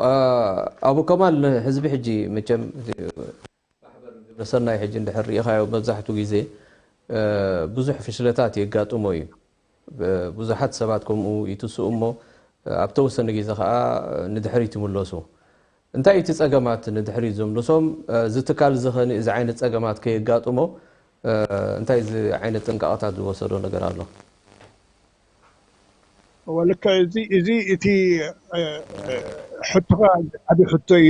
ኣቡ ከማል ንህዝቢ ሕጂ መቸም ማሕበር ግብረሰናይ ሕጂ እንድሕር ርኢኻዮ መብዛሕትኡ ግዜ ብዙሕ ፍሽለታት የጋጥሞ እዩ። ብዙሓት ሰባት ከምኡ ይትስኡ እሞ ኣብ ተወሰነ ግዜ ከዓ ንድሕሪት ይምለሱ። እንታይ እቲ ጸገማት ንድሕሪት ዘምልሶም? እዚ ትካል እዚ ኸ እዚ ዓይነት ጸገማት ከየጋጥሞ እንታይ እዚ ዓይነት ጥንቃቐታት ዝወሰዶ ነገር ኣሎ? እወ ልክዕ እዚ እዚ እቲ ሕቶኻ ዓብዪ ሕቶ እዩ።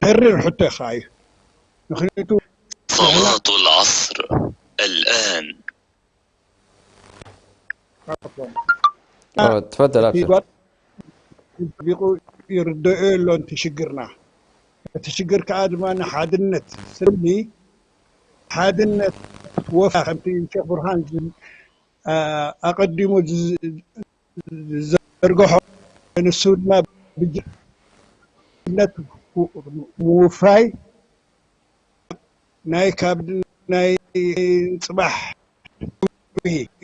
ተሪር ሕቶ ኸዓ እዩ። ምኽንያቱ صلاة العصر الآن ትፈደል ኣብሽር ቢቁ ይርደኦ የሎን እቲ ሽግርና። እቲ ሽግር ከዓ ድማ ንሓድነት ስኒ ሓድነት ወፋ ከምቲ ሸክ ብርሃን ኣቐዲሙ ዝዘርግሖ ንሱ ድማ ብጅነት ምውፋይ ናይ ካብ ናይ ፅባሕ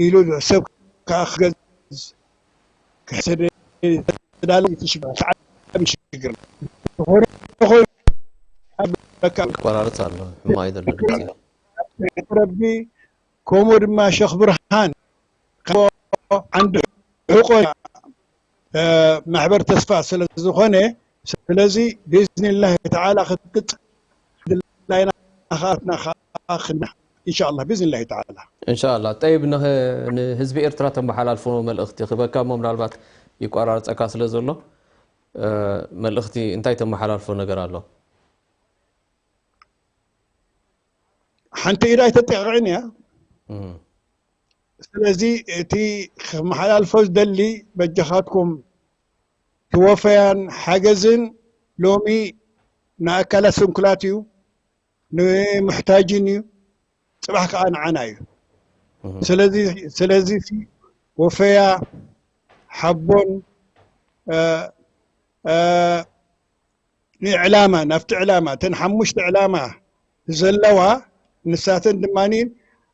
ኢሉ ሰብ ከዓ ክገዝ ክሕሰደ ተዳለ ይትሽግር ዓቢ ሽግር ዝኾነ ኮይኑ ይቆራረፅ ኣሎ ሕማቕ ይደሎ ድምፂ ረቢ ከምኡ ድማ ሸኽ ብርሃን ዓንዲ ሕቆ ማሕበር ተስፋ ስለ ዝኾነ ስለዚ ብኢዝኒላሂ ተዓላ ክትቅፅል ድላይና ከኣትና ከኣ ክና ኢንሻኣላህ ብኢዝኒላሂ ተዓላ እንሻላ ጠይብ ንህ- ንህዝቢ ኤርትራ ተመሓላልፎ መልእኽቲ ክበካ እሞ ምናልባት ይቋራርፀካ ስለ ዘሎ እ፣ መልእኽቲ እንታይ ተመሓላልፎ ነገር ኣሎ ሓንቲ ኢድ ኣይተጠቕዕን እያ እም፣ ስለዚ እቲ ክመሓላልፎ ዝደሊ በጃኻትኩም ትወፈያን ሓገዝን ሎሚ ንኣካላት ስንኩላት እዩ ንምሕታጅን እዩ ፅባሕ ከዓ ንዓና እዩ እም፣ ስለዚ ስለዚ ወፈያ ሓቦን እ፣ እ፣ ንዕላማ ናብቲ ዕላማ እተን ሓሙሽተ ዕላማ ዘለዋ ንሳተን ድማ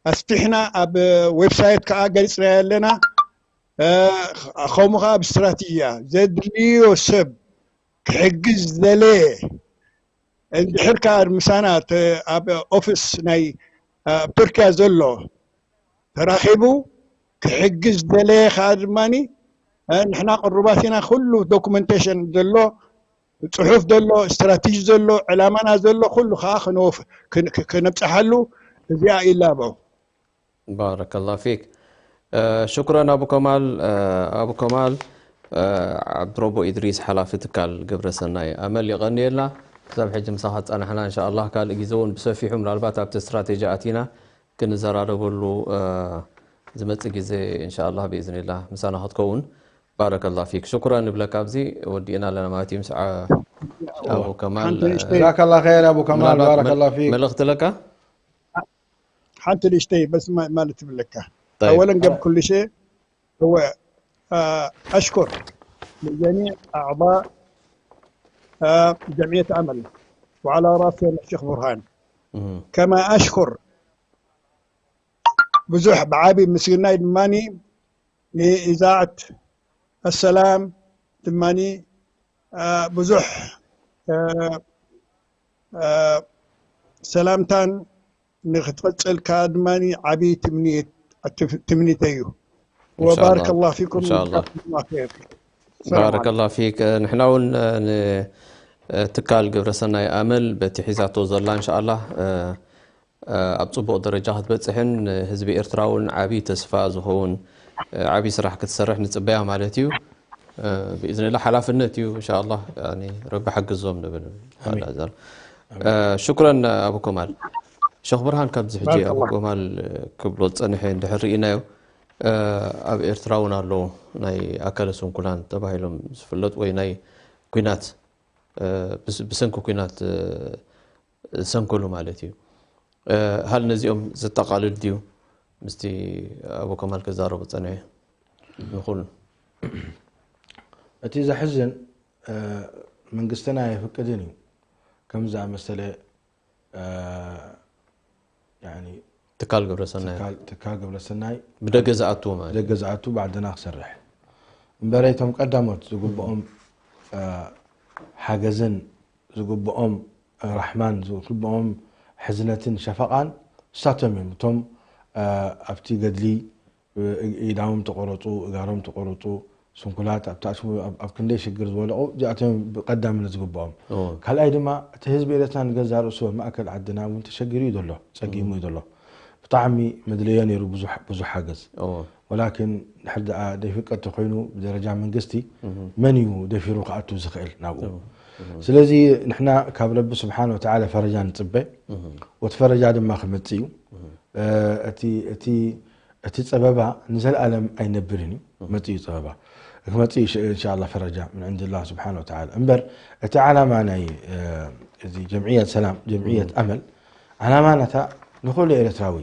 ኣስፊሕና ኣብ ዌብሳይት ከዓ ገሊፅናዮ ኣለና እ፣ ከምኡ ከዓ ኣብ ስትራቴጂያ ዘድልዮ ሰብ ክሕግዝ ዝደለየ እንድሕር ከዓ ምሳና ተ- ኣብ ኦፊስ ናይ ኣብ ቱርኪያ ዘሎ ተራኺቡ ክሕግዝ ዝደለየ ከዓ ድማ ንሕና ቅሩባት ኢና ኩሉ ዶኩመንቴሽን ዘሎ ፅሑፍ ዘሎ ስትራቴጂ ዘሎ ዕላማና ዘሎ ኩሉ ከዓ ከነብፀሓሉ እዚኣ ይላበው ባረከላ ፊክ ሽኩረን ኣቡ ከማል ኣቡ ከማል ዓብድሮቦ ኢድሪስ ሓላፊ ትካል ግብረሰናይ ኣመል የቐንየልና። ክሳብ ሕጂ ምሳኻ ዝጸናሕና እንሻኣላህ ካልእ ግዜ እውን ብሰፊሑ ምናልባት ኣብቲ ስትራቴጂ ኣቲና ክንዘራረበሉ ዝመጽእ ግዜ እንሻኣላህ ብኢዝኒላህ ምሳና ክትከውን። ባረከላ ፊክ ሽኩራን ንብለካ ኣብዚ ወዲእና ኣለና ማለት እዩ። ምስ ኣቡ ከማል ዛካላ ኸይር ኣቡ ከማል ባረከላ ፊክ። መልእኽቲ ለካ ሓንቲ ንእሽተይ በስ ማለት ትብለካ። ኣወለን ገብ ኩሉ ሸ هو أشكر لجميع أعضاء جمعية أمل وعلى رأسهم الشيخ برهان. كما أشكر ብዙሕ ብዓቢ ምስግናይ ድማኒ ንኢዛዓት ኣሰላም ድማኒ ብዙሕ ሰላምታን ንክትቐፅል ከዓ ድማ ዓብዪ ትምኒት ትምኒተይ እዩ። وبارك الله فيكم إن شاء الله. جزاكم الله خير. السلام عليكم. ባረከላ ፊክ። ንሕና እውን ንትካል ግብረሰናይ ኣመል በቲ ሒዛቶ ዘላ እንሻኣላ ኣብ ፅቡቕ ደረጃ ክትበፅሕን ህዝቢ ኤርትራ እውን ዓብዪ ተስፋ ዝኸውን ዓብዪ ስራሕ ክትሰርሕ ንፅበያ ማለት እዩ። ብኢዝንላ ሓላፍነት እዩ እንሻኣላ። ረቢ ሓግዞም ንብል። ሽኩረን ኣቡ ከማል። ሸኽ ብርሃን ካብዚ ሕጂ ኣቡ ከማል ክብሎ ዝፀንሐ እንድሕር ርኢናዮ ኣብ ኤርትራ እውን ኣሎ ናይ ኣካለ ስንኩላን ተባሂሎም ዝፍለጡ ወይ ናይ ኩናት ብሰንኪ ኩናት ዝሰንከሉ ማለት እዩ። ሃል ነዚኦም ዘጠቓልል ድዩ? ምስቲ ኣቡ ከማል ክዛረቡ ዝፀንሐ ንኹሉ እቲ ዘሕዝን መንግስትና ኣይፍቅድን እዩ ከምዚ ዝኣመሰለ ትካል ግብረሰናይ ትካል ግብረሰናይ ብደገ ዝኣትዎ ማለት ብደገ ዝኣቱ ባዕድና ክሰርሕ እምበረ እቶም ቀዳሞት ዝግብኦም ሓገዝን ዝግብኦም ራሕማን ዝግብኦም ሕዝነትን ሸፈቓን እሳቶም እዮም። እቶም ኣብቲ ገድሊ ኢዳዎም ተቆረፁ፣ እጋሮም ተቆረፁ፣ ስንኩላት ኣብቲ ኣሽሙ ኣብ ክንደይ ሽግር ዝወደቑ እዚኣቶም እዮም ብቀዳምነት ዝግብኦም። ካልኣይ ድማ እቲ ህዝቢ ኤርትራ ንገዛእ ርእሱ ኣብ ማእከል ዓድና እውን ተሸጊሩ እዩ ዘሎ፣ ፀጊሙ እዩ ዘሎ። ብጣዕሚ መድለዮ ነይሩ ብዙሕ ብዙሕ ሓገዝ። ወላኪን ድሕር ደኣ ዘይፍቀድ ተኮይኑ ብደረጃ መንግስቲ መን እዩ ደፊሩ ክኣቱ ዝኽእል ናብኡ? ስለዚ ንሕና ካብ ረቢ ስብሓን ወተዓላ ፈረጃ ንፅበ። ወቲ ፈረጃ ድማ ክመፅእ እዩ። እቲ እቲ እቲ ፀበባ ንዘለኣለም ኣይነብርን እዩ። መፅእ እዩ ፀበባ ክመፅእ እዩ እንሻላ ፈረጃ ምን ዕንድላ ስብሓን ወተዓላ። እምበር እቲ ዓላማ ናይ እዚ ጀምዕየት ሰላም ጀምዕየት ኣመል ዓላማ ናታ ንኩሉ ኤርትራዊ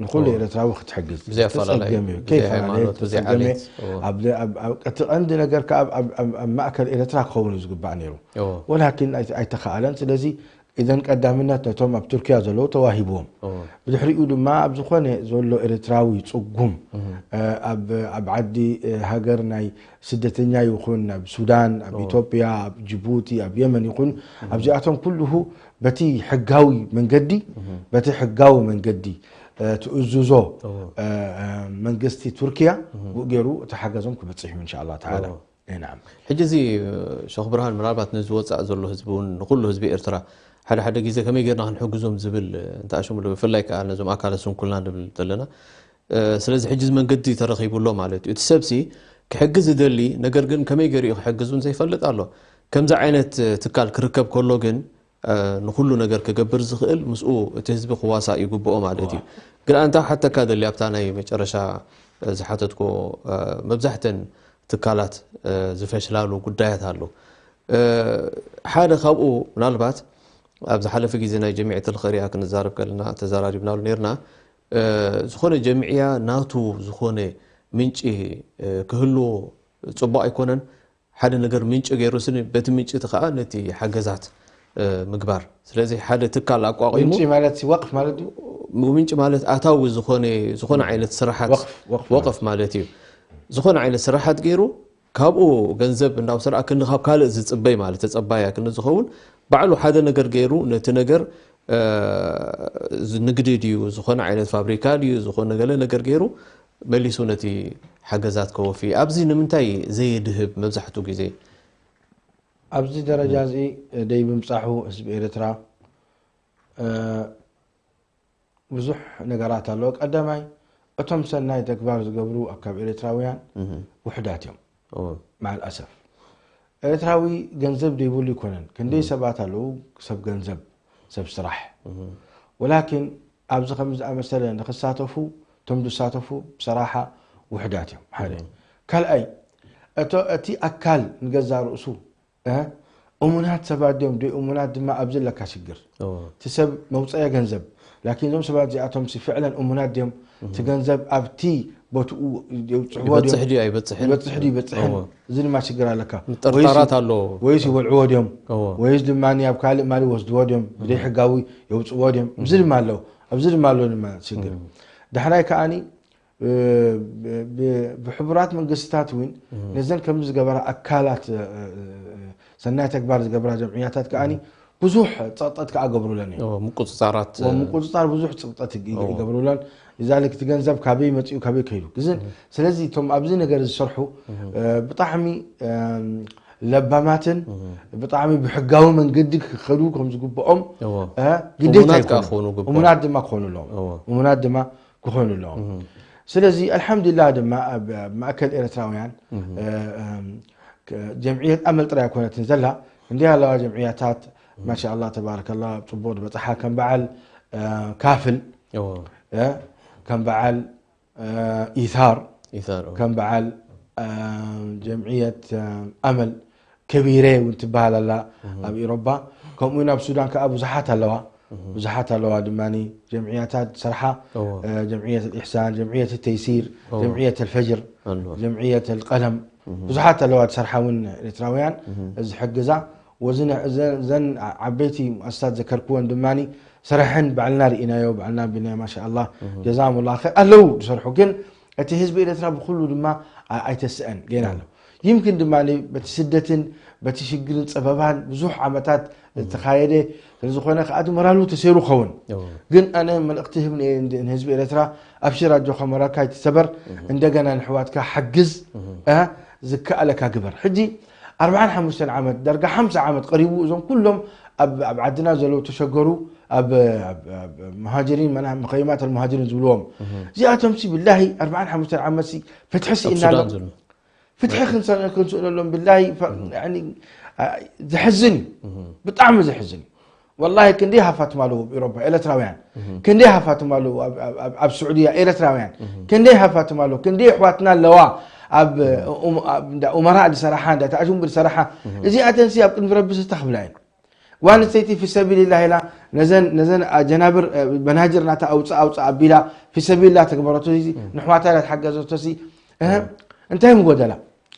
ንኩሉ ኤርትራዊ ክትሕግዝ ብዘይ ኣፈላላይ፣ ተፀገም እዩ ብዘይ ከይፈላለየ ሃይማኖት፣ ብዘይ ተፀገመ ዓሌት፣ እዎ። ኣብ ኣብ- ኣብ- እቲ ቀንዲ ነገር ከዓ ኣብ- ኣብ ኣብ- ኣብ ማእከል ኤርትራ ክኸውን እዩ ዝግባእ ነይሩ። እዎ። ወላኪን ኣይ- ኣይተኸኣለን። ስለዚ ኢዘን ቀዳምነት ነቶም ኣብ ቱርኪያ ዘለዉ ተዋሂብዎም። እዎ። ብድሕሪኡ ድማ ኣብ ዝኾነ ዘሎ ኤርትራዊ ፅጉም እ፣ ኣብ ኣብ ዓዲ እ፣ ሃገር ናይ ስደተኛ ይኹን ኣብ ሱዳን ኣብ ኢትዮጵያ ኣብ ጅቡቲ ኣብ የመን ይኹን ኣብዚኣቶም ኩልሁ በቲ ሕጋዊ መንገዲ በቲ ሕጋዊ መንገዲ እ፣ ትእዝዞ እ፣ እ፣ መንግስቲ ቱርኪያ ብኡ ገይሩ እቲ ሓገዞም ክበፅሕ እዩ እንሻላ ተዓላ። እ፣ ናዓም። ሕጂ እዚ ሸኽ ብርሃን ምናልባት ነዚ ወፃእ ዘሎ ህዝቢ እውን ንኩሉ ህዝቢ ኤርትራ ሓደ ሓደ ግዜ ከመይ ጌርና ክንሕግዞም ዝብል እንተኣሽሙሉ ብፍላይ ከዓ ነዞም ኣካለ ስንኩልና ንብል ዘለና እ፣ ስለዚ ሕጂ እዚ መንገዲ ተረኺቡ ኣሎ ማለት እዩ። እቲ ሰብሲ ክሕግዝ ዝደሊ ነገር ግን ከመይ ገይሩ እዩ ክሕግዝ እውን ዘይፈልጥ ኣሎ። ከምዚ ዓይነት እ፣ ትካል ክርከብ ከሎ ግን እ፣ ንኩሉ ነገር ክገብር ዝኽእል ምስኡ እቲ ህዝቢ ክዋሳእ ይግብኦ ማለት እዩ። ግን ኣንታ ሓተካ ደሊ ኣብታ ናይ መጨረሻ እ፣ ዝሓተትኮ እ፣ መብዛሕተን ትካላት እ፣ ዝፈሽላሉ ጉዳያት ኣሎ። እ፣ ሓደ ካብኡ ምናልባት ኣብ ዝሓለፈ ግዜ ናይ ጀሚዐት ልኸሪያ ክንዛረብ ከለና ተዘራሪብናሉ ነርና። እ፣ ዝኾነ ጀምዕያ ናቱ ዝኾነ ምንጪ እ፣ ክህልዎ ፅቡቅ ኣይኮነን። ሓደ ነገር ምንጪ ገይሩ ስኒ በቲ ምንጪ እቲ ከዓ ነቲ ሓገዛት እ፣ ምግባር። ስለዚ ሓደ ትካል ኣቋቂሙ ምንጪ ማለት ወቅፍ ማለት እዩ። ምንጪ ማለት ኣታዊ ዝኾነ ዝኾነ ዓይነት ስራሓት ወቅፍ- ወቅፍ ማለት ወቅፍ ማለት እዩ። ዝኾነ ዓይነት ስራሓት ገይሩ ካብኡ ገንዘብ እንዳውሰደ ኣክንዲ ካብ ካልእ ዝፅበይ ማለት ተፀባይ ኣክንዲ ዝኸውን ባዕሉ ሓደ ነገር ገይሩ ነቲ ነገር እ፣ ንግዲ ድዩ ዝኾነ ዓይነት ፋብሪካ ድዩ ዝኾነ ገለ ነገር ገይሩ መሊሱ ነቲ ሓገዛት ከወፊ ኣብዚ ንምንታይ ዘየድህብ መብዛሕትኡ ግዜ ኣብዚ ደረጃ እዚ ደይ ብምፃሑ ህዝቢ ኤርትራ እ፣ ብዙሕ ነገራት ኣለዎ። ቀዳማይ እቶም ሰናይ ተግባር ዝገብሩ ካብ ኤርትራውያን ውሕዳት እዮም። እዎ። ማዓል ኣሰፍ። ኤርትራዊ ገንዘብ ዘይብሉ ኣይኮነን። ክንደይ እም። ሰባት ኣለዉ፣ ሰብ ገንዘብ፣ ሰብ ስራሕ። እም። ወላኪን ኣብዚ ከምዚ ዝኣመሰለ ንኽሳተፉ፣ እቶም ዝሳተፉ ብሰራሓ ውሑዳት እዮም። ሓደ። እም። ካልኣይ፣ እቶ-፣ እቲ ኣካል ንገዛ ርእሱ፣ እ፣ እሙናት ሰባት ድዮም፣ ደይ እሙናት ድማ ኣብዚ ኣለካ ሽግር። እዎ። እቲ ሰብ መውፀኢ ገንዘብ፣ ላኪን እዞም ሰባት እዚኣቶም ሲ ፍዕለን እሙናት ድዮም፣ እቲ እም። ገንዘብ ኣብቲ ቦትኡ የውፅዕዎ ይበፅሕ ድዮም፣ ድዩ ኣይበፅሕን? ይበፅሕ ድዩ ኣይበፅሕን? እዎ። እዚ ድማ ሽግር ኣለካ። ምጥርጣራት ወይስ፣ ኣሎ። ወይስ ይበልዕዎ ድዮም? እዎ። ወይስ ድማ ኣብ ካልእ ማሊ ይወስድዎ ድዮም? እም። ብደይ ሕጋዊ የውፅዎ ድዮም? እዚ እም። ድማ ኣሎ። ኣብዚ ድማ ኣሎ ድማ ሽግር። እም። ዳሕራይ ከኣኒ፣ እ፣ ብ-፣ ብ-፣ ብሕቡራት መንግስታት እውን እም። ነዘን ከምዚ ዝገበራ ኣካላት፣ እ፣ እ፣ እ፣ ሰናይ ተግባር ዝገብራ ጀምዕያታት ከኣኒ እም። ብዙሕ ጸቕጠት ከኣ ገብሩለን እዮም። እዎ፣ ምቁጽጻራት፣ ዎ፣ ምቁጽጻር ብዙሕ ጽቕጠት ይግ-፣ እዎ። ይገብሩለን። እዛ ልክ እቲ ገንዘብ ካበይ መጺኡ፣ ካበይ ከይዱ። ግዝን፣ እም። ስለዚ እቶም ኣብዚ ነገር ዝሰርሑ፣ እም። እ፣ ብጣዕሚ፣ እም፣ ለባማትን እም። ብጣዕሚ ብሕጋዊ መንገዲ ክኸዱ ከም ዝግብኦም፣ እዎ። እ፣ ግዴታ እሙናት ከኣ ይኾኑ። ክኾኑ ግብኦም። እሙናት ድማ ክኾኑ ኣለዎም። እዎ። እሙናት ድማ ክኾኑ ኣለዎም። እም። ስለዚ ኣልሓምዱሊላህ ድማ ኣብ፣ ኣብ ማእከል ኤርትራውያን፣ እም። እ፣ እም፣ ክ-፣ ጀምዕየት ኣመል ጥራይ ኣይኮነትን ዘላ፣ እንዲያ ኣለዋ ጀምዕያታት፣ እም። ማሻኣላህ ተባረከላህ፣ ጽቡቕ ዝበጽሓ ከም በዓል፣ እ፣ ካፍል፣ እዎ። እ፣ ከም በዓል፣ እ፣ ኢታር፣ ኢታር፣ እዎ። ከም በዓል፣ እ፣ ጀምዕየት፣ እ፣ ኣመል፣ ከቢረ እውን ትበሃል ኣላ እም። ኣብ ኤውሮጳ። ከምኡ እውን ኣብ ሱዳን ከኣ ብዙሓት ኣለዋ። እም። ብዙሓት ኣለዋ ድማ ጀምዕያታት ዝሰርሓ፣ እዎ። እ፣ ጀምዕየት ኣልኢሕሳን፣ ጀምዕየት ተይሲር፣ እዎ። ጀምዕየት ኣልፈጅር፣ ኣለዋ። ጀምዕየት ኣልቀለም፣ እም። ብዙሓት ኣለዋ ዝሰርሓ እውን ኤርትራውያን እም። ዝሕግዛ። ወዚ ነ-፣ እዘ-፣ እዘን ዓ-፣ ዓበይቲ ሙኣሰሳት ዘከርክወን ድማ ሰረሐን ባዕልና ርኢናዮ፣ ባዕልና ኣቢልናዮ፣ ማሻኣላህ፣ እም። ጀዛሁሙላህ ኸይር። ኣለዉ ዝሰርሑ፣ ግን እቲ ህዝቢ ኤርትራ ብኹሉ ድማ ኣ-፣ ኣይተስአን፣ ገና እም። ኣሎ። ይምክን ድማ በቲ ስደትን በቲ ሽግርን ጸበባን ብዙሕ ዓመታት እም። ዝተኻየደ ስለ ዝኾነ ከኣ እቲ ሞራሉ ተሰይሩ ኸውን። እዎ። ግን ኣነ መልእኽቲ ህብ ን-፣ ን-፣ ንህዝቢ ኤርትራ፣ ኣብሽር ኣጆኻ ሞራልካ ኣይትሰበር፣ እም። እንደገና ንሕዋትካ ሓግዝ፣ እም። እ፣ ዝከኣለካ ግበር። ሕጂ ኣርብዓን ሓሙሽተን ዓመት፣ ዳርጋ ሓምሳ ዓመት ቀሪቡ፣ እዞም ኩሎም ኣብ፣ ኣብ ዓድና ዘለዉ ተሸገሩ፣ ኣብ፣ ኣብ፣ ኣብ መሃጅሪን፣ መና-፣ መኸይማት ኣልመሃጅሪን ዝብልዎም። እም። እዚኣቶምሲ ብላሂ ኣርብዓን ሓሙሽተን ዓመትሲ ፍትሒ ኣብ ስኢና ኣሎ። ሱዳን ዘሎ። ፍትሒ ክንሰ-፣ ክንስእነሎም ብላሂ ፈ-፣ እም። ያኒ፣ አ፣ ዘሕዝን እዩ። እም። ብጣዕሚ ዘሕዝን እዩ። ወላሂ ክንደይ ሃፋትም ኣለዉ ኣብ ኤውሮፓ፣ ኤርትራውያን። እም። ክንደይ ሃፋትም ኣለዉ ኣብ፣ ኣብ፣ ኣብ፣ ኣብ ስዑድያ፣ ኤርትራውያን። እም። ክንደይ ሃፋትም ኣለዉ፣ ክንደይ ኣሕዋትና ኣለዋ ኣብ፣ እም። ኡም-፣ ኣብ እንዳ ኡመራ ዝሰርሓ፣ እንዳ ተኣጅንቡ ዝሰርሓ። እም። እዚኣተንሲ ኣብ ቅድሚ ረቢ ስታ ክብላ እየን። ጓል ኣንስተይቲ ፊ ሰቢልላህ ኢላ ነዘን፣ ነዘን ኣጀናብር፣ እ፣ መናጅር ናታ ኣውፅእ፣ ኣውፅእ ኣቢላ ፊ ሰቢልላህ ተግበረቶ፣ እዚ እም። ንሕዋታ ኢላ ተሓገዘቶሲ፣ እህ፣ እም። እንታይ ምጎደላ?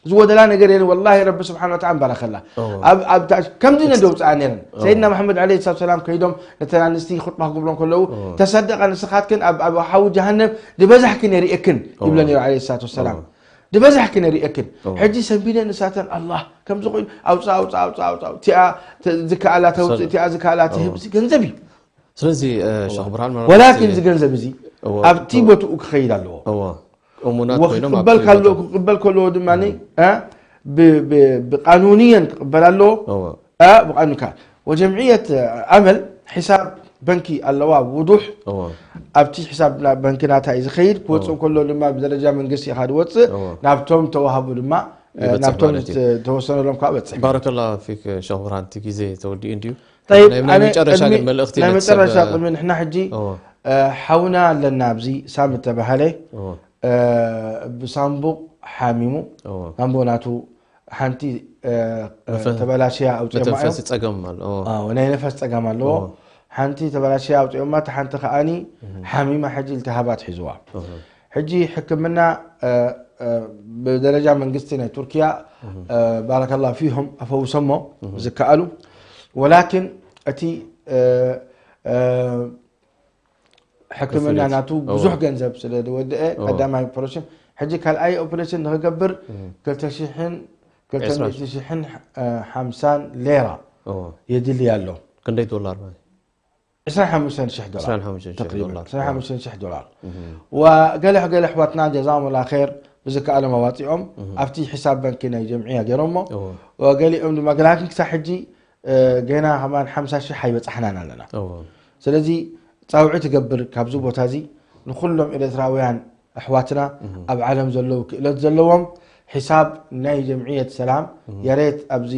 ዝጎደላ ነገር የለን። ወላሂ ረቢ ስብሓን ወተዓላ ባረኸላ። እዎ። ኣብ፣ ኣብ ታሽ-፣ ከምዚ እነ እስ-፣ ደውፅኣ ነይረን። እዎ። ሰይድና መሓመድ ዓለይሂ ሰላቱ ሰላም ከይዶም ነተን ኣንስቲ ኹጥባ ክገብሮም ከለዉ፣ እዎ። ተሰደቃ ንስኻትክን ኣብ፣ ኣብ ሓዊ ጀሃነም ዝበዛሕክን የርእየክን፣ እዎ። ይብለ ነይሩ ዓለይሂ ሰላቱ ወሰላም። እዎ። ዝበዛሕክን የርእየክን። እዎ። ሕጂ ሰንቢደን ንሳተን ኣላህ ከምዚ ኮይኑ ኣውፅእ፣ ኣውፅእ፣ ኣውፅእ፣ ኣውፅእ። እቲኣ ተ-፣ ዝከኣላ ተውፅእ፣ ሰለ-፣ እቲኣ ዝከኣላ እዎ። ትህብ፣ እዚ ገንዘብ እዩ። ስለዚ፣ እ፣ እዎ። ሸኽ ብርሃን፣ ምናልባት ወላኪን እዚ፣ እዚ ገንዘብ እዚ እዎ። ኣብቲ እዎ። ቦትኡ ክኸይድ ኣለዎ። እዎ። እሙናት ወ-፣ ኮይኖም ክቕበል ኣብቲ ከሎ-፣ ቦታ። ክቕበል ከለዎ ድማ፣ እም። እ፣ ብ-፣ ብ-፣ ብቃኑንየን ክቕበል ኣለዎ። እዎ። እ፣ ብቃኑን ከ-፣ ወጀምዕየት ኣመል ሒሳብ በንኪ ኣለዋ፣ ውዱሕ። እዎ። ኣብቲ ሒሳብ ና-፣ በንኪ ናታ እዩ ዝኸይድ። ክወፅእ እዎ። ከሎ ድማ ብደረጃ መንግስቲ ኢኻ ዝወፅእ። እዎ። ናብቶም ተዋህቡ ድማ፣ እ፣ ይበፅሕ ናብቶም ማለት እዩ። ዝተ-፣ ተወሰነሎም ከዓ በፅሕ። ባረከላሁ ፊክ ሸኽ ብርሃን፣ እቲ ግዜ ተወዲኡ እንድዩ። ጠይብ፣ ናይ፣ ናይ ኣነ መጨረሻ ቅድሚ፣ ግን መልእኽቲ ናይ ነቲ ሰብ መጨረሻ ቅድሚ ንሕና ሕጂ፣ እዎ። እ፣ ሓውና ኣለና ኣብዚ ሳም እተባሃለ፣ እዎ። እ፣ ብሳምቡቕ ሓሚሙ፣ እዎ። ሳምቡቕ ናቱ ሓንቲ፣ እ፣ ነፈ-፣ ተበላሽያ ኣውፅኦማ መተንፈሲ እዮም። ፀገም ኣሎ፣ እዎ። ኣዎ፣ ናይ ነፈስ ፀገም ኣለዎ። እዎ። ሓንቲ ተበላሽያ ኣውፅኦማ፣ እታ ሓንቲ ከኣኒ እህ። ሓሚማ ሕጂ ኢልትሃባት ሒዝዋ። እህ። ሕጂ ሕክምና፣ እ፣ እ፣ ብደረጃ መንግስቲ ናይ ቱርኪያ፣ እህ። እ፣ ባረከላሁ ፊሆም ኣፈውሰሞ እህ። ዝከኣሉ። ወላኪን እቲ፣ እ፣ እ፣ ሕክምና ክፍሊት። ናቱ እወ። ብዙሕ ገንዘብ ስለ ዝወደአ እወ። ቀዳማይ ኦፕሬሽን፣ ሕጂ ካልኣይ ኦፕሬሽን ንኽገብር እህ። ክልተ ሽሕን ክልተ ሚእቲ ሽሕን፣ ዕስራን። እ፣ ሓምሳን ሌራ እወ። የድሊ ኣሎ። ክንደይ ዶላር ማለት? ዕስራን ሓሙሽተን ሽሕ ዶላር። ዕስራን ሓሙሽተን ሽሕ ተቅሪበን፣ ዶላር። ዕስራን ሓሙሽተን ሽሕ ዶላር። እህ። ወገለ፣ ገለ ኣሕዋትና ጀዛሁሙላህ ኸይር ብዝከኣሎም ኣዋፂኦም እህ። ኣብቲ ሕሳብ ባንኪ ናይ ጀምዕያ ገይሮሞ። እወ። ወገሊኦም ድማ ገላትን ክሳብ ሕጂ፣ እ፣ ገና ከማን ሓምሳ ሽሕ ኣይበፃሕናን ኣለና። እወ። ስለዚ ፃውዒት እገብር ካብዚ ቦታ እዚ ንኩሎም ኤርትራውያን ኣሕዋትና እህ። ኣብ ዓለም ዘለዉ ክእለት ዘለዎም ሒሳብ ናይ ጀምዕየት ሰላም ያሬት ኣብዚ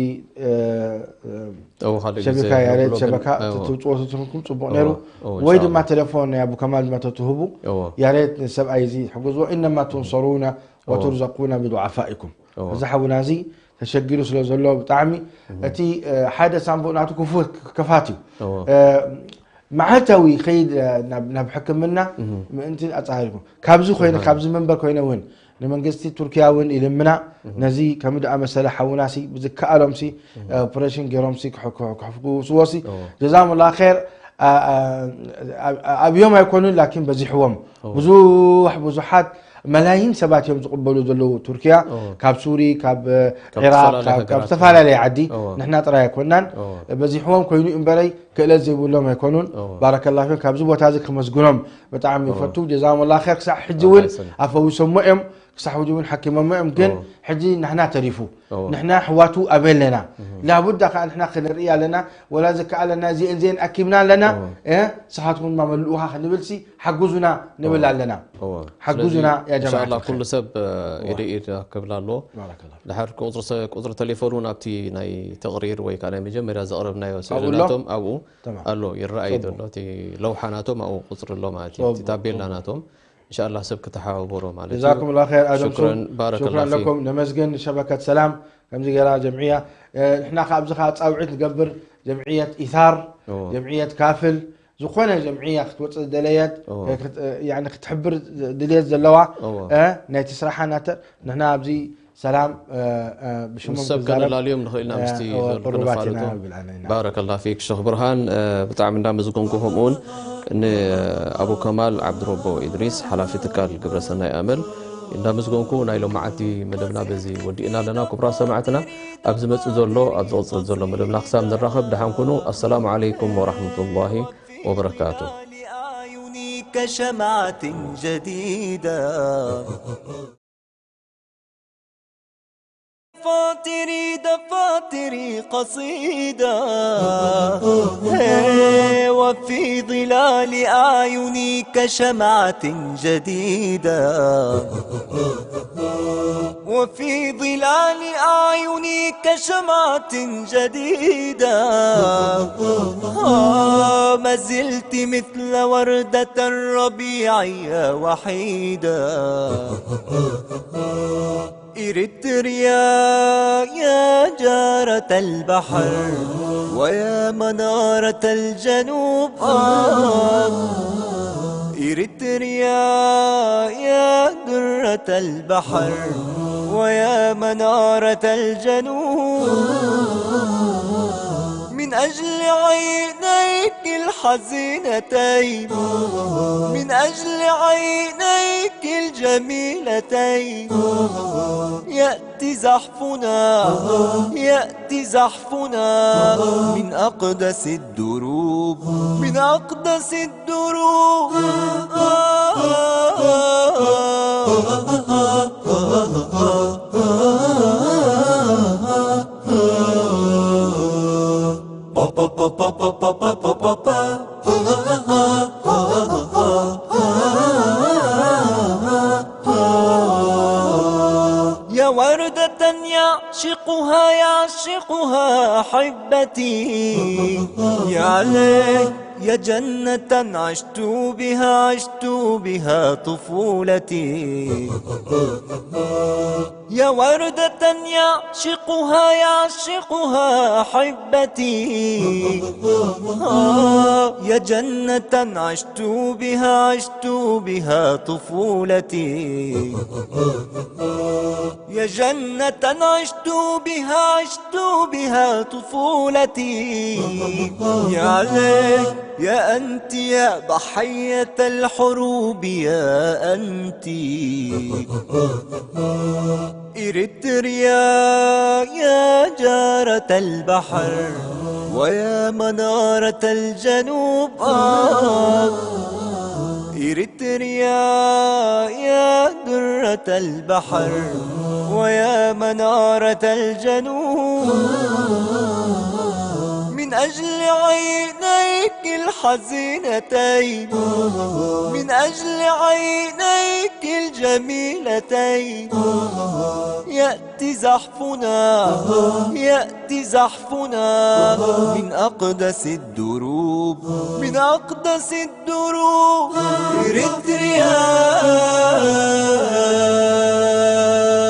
ሸበካ ያሬት ሸበካ ትፅወቱ ትንኩም ፅቡቅ ነይሩ። ወይ ድማ ቴሌፎን ናይ ኣቡ ከማል ድማ ተትህቡ ያሬት ንሰብኣይ እዚ ሕግዝዎ። እነማ ትንሰሩና ወትርዘቁና ብዱዓፋኢኩም። እዚ ሓውና እዚ ተሸጊሩ ስለ ዘሎ ብጣዕሚ እቲ ሓደ ሳንቡእ ናቱ ክፉት ክፋት እዩ። መዓልታዊ ይኸይድ ናብ ሕክምና ምእንቲ ኣፀሃሪኩም። ካብዚ ኮይነ ካብዚ መንበር ኮይነ እውን ንመንግስቲ ቱርኪያ እውን ይልምና ነዚ ከም ደኣ መሰለ ሓውናሲ ብዝከኣሎምሲ ኦፕሬሽን ገይሮምሲ ክሕፍጉስዎሲ ጀዛሙላ ር ኣብዮም ኣይኮኑን ላኪን በዚሕዎም ብዙሕ ብዙሓት መላይን ሰባት እዮም ዝቕበሉ ዘለዉ ቱርኪያ ካብ ሱሪ ካብ ኢራቅ ካብ ዝተፈላለየ ዓዲ ንሕና ጥራይ ኣይኮናን በዚሕዎም ኮይኑ እምበረይ ክእለት ዘይብሎም ኣይኮኑን። ባረከላ ፊኩም። ካብዚ ቦታ እዚ ክመስግኖም ብጣዕሚ ይፈቱ። ጀዛሁም ላ ር። ክሳዕ ሕጂ እውን ኣፈዊሶሞ እዮም፣ ክሳዕ ሕጂ እውን ሓኪሞሞ እዮም። ግን ሕጂ ንሕና ተሪፉ ንሕና ኣሕዋቱ ኣበይ ኣለና? ላቡዳ ከዓ ንሕና ክንርኢ ኣለና። ወላ ዝከኣለና እዚአን እዚአን ኣኪብና ኣለና። ንስኻትኩም ድማ መልኡኻ ክንብልሲ ሓግዙና ንብል ኣለና። ሓግዙና ያ ጀማዓ። ኩሉ ሰብ ኢደ ኢድ ክብል ኣለዎ። ድሓር ቁፅሪ ቴሌፎን እውን ኣብቲ ናይ ተቕሪር ወይ ከዓ ናይ መጀመርያ ዘቕረብናዮ ስእሊ ናቶም ኣብኡ ኣሎ ይረኣይ ዘሎ እቲ ለውሓ ናቶም ኣብኡ ቁፅሪ ኣሎ ማለት እዩ። እቲ ታቤላ ናቶም እንሻላ ሰብ ክተሓባበሮ ማለት እዩ። ጀዛኩም ላ ር ኣደም ሱም። ሽክረን ባረከላ ፊክ። ለኩም ነመስግን ንሸበከት ሰላም ከምዚ ገይራ ጀምዕያ ንሕና ካብዚ ከዓ ፃውዒት ንገብር ጀምዕየት ኢታር ጀምዕየት ካፍል ዝኾነ ጀምዕያ ክትወፅእ ዝደለየት ክትሕብር ድልየት ዘለዋ ናይቲ ስራሓ ናተ ንሕና ኣብዚ ሰላም ብሽሞም ሰብ ከነላልዮም ንኽእል ኢና ምስቲ ዘሎ ቁሩባት ኢና ክነፋልጦ። ባረከላ ፊክ ሸኽ ብርሃን ብጣዕሚ እንዳመዝገንኩ ከምኡውን ንኣቡ ከማል ዓብድረቦ ኢድሪስ ሓላፊ ትካል ግብረሰናይ ኣመል እንዳመዝገንኩ ናይ ሎማዓንቲ መደብና በዚ ወዲእና ኣለና። ክቡራት ሰማዕትና ኣብ ዝመፅእ ዘሎ ኣብ ዝቕፅል ዘሎ መደብና ክሳብ ንራኸብ ደሓን ኩኑ። ኣሰላሙ ዓለይኩም ወራሕመቱላሂ ወበረካቱ። لأعينك شمعة جديدة. فاطري دفاتري قصيدة. هي وفي ظلال أعينك شمعة جديدة. وفي ظلال أعينك شمعة جديدة. آه، ما زلت مثل وردة الربيع يا وحيدة. إريتريا يا جارة البحر ويا منارة الجنوب. آه، إريتريا يا درة البحر ويا منارة الجنوب. من أجل عينيك الحزينتين، من أجل عينيك الجميلتين، يأتي زحفنا، يأتي زحفنا من أقدس الدروب، من أقدس الدروب. يا وردة يعشقها، يعشقها أحبتي. يا ليت يا جنة عشت بها، عشت بها طفولتي. يا وردة يعشقها، يعشقها أحبتي. آه، يا جنة عشت بها، عشت بها طفولتي. يا جنة عشت بها، عشت بها طفولتي. يا ليت يا أنت يا ضحية الحروب يا أنت. إريتريا يا جارة البحر ويا منارة الجنوب. آه. إريتريا يا درة البحر ويا منارة الجنوب. من أجل عينيك الحزينتين، من أجل عينيك الجميلتين يأتي زحفنا، يأتي زحفنا من أقدس الدروب، من أقدس الدروب. يرد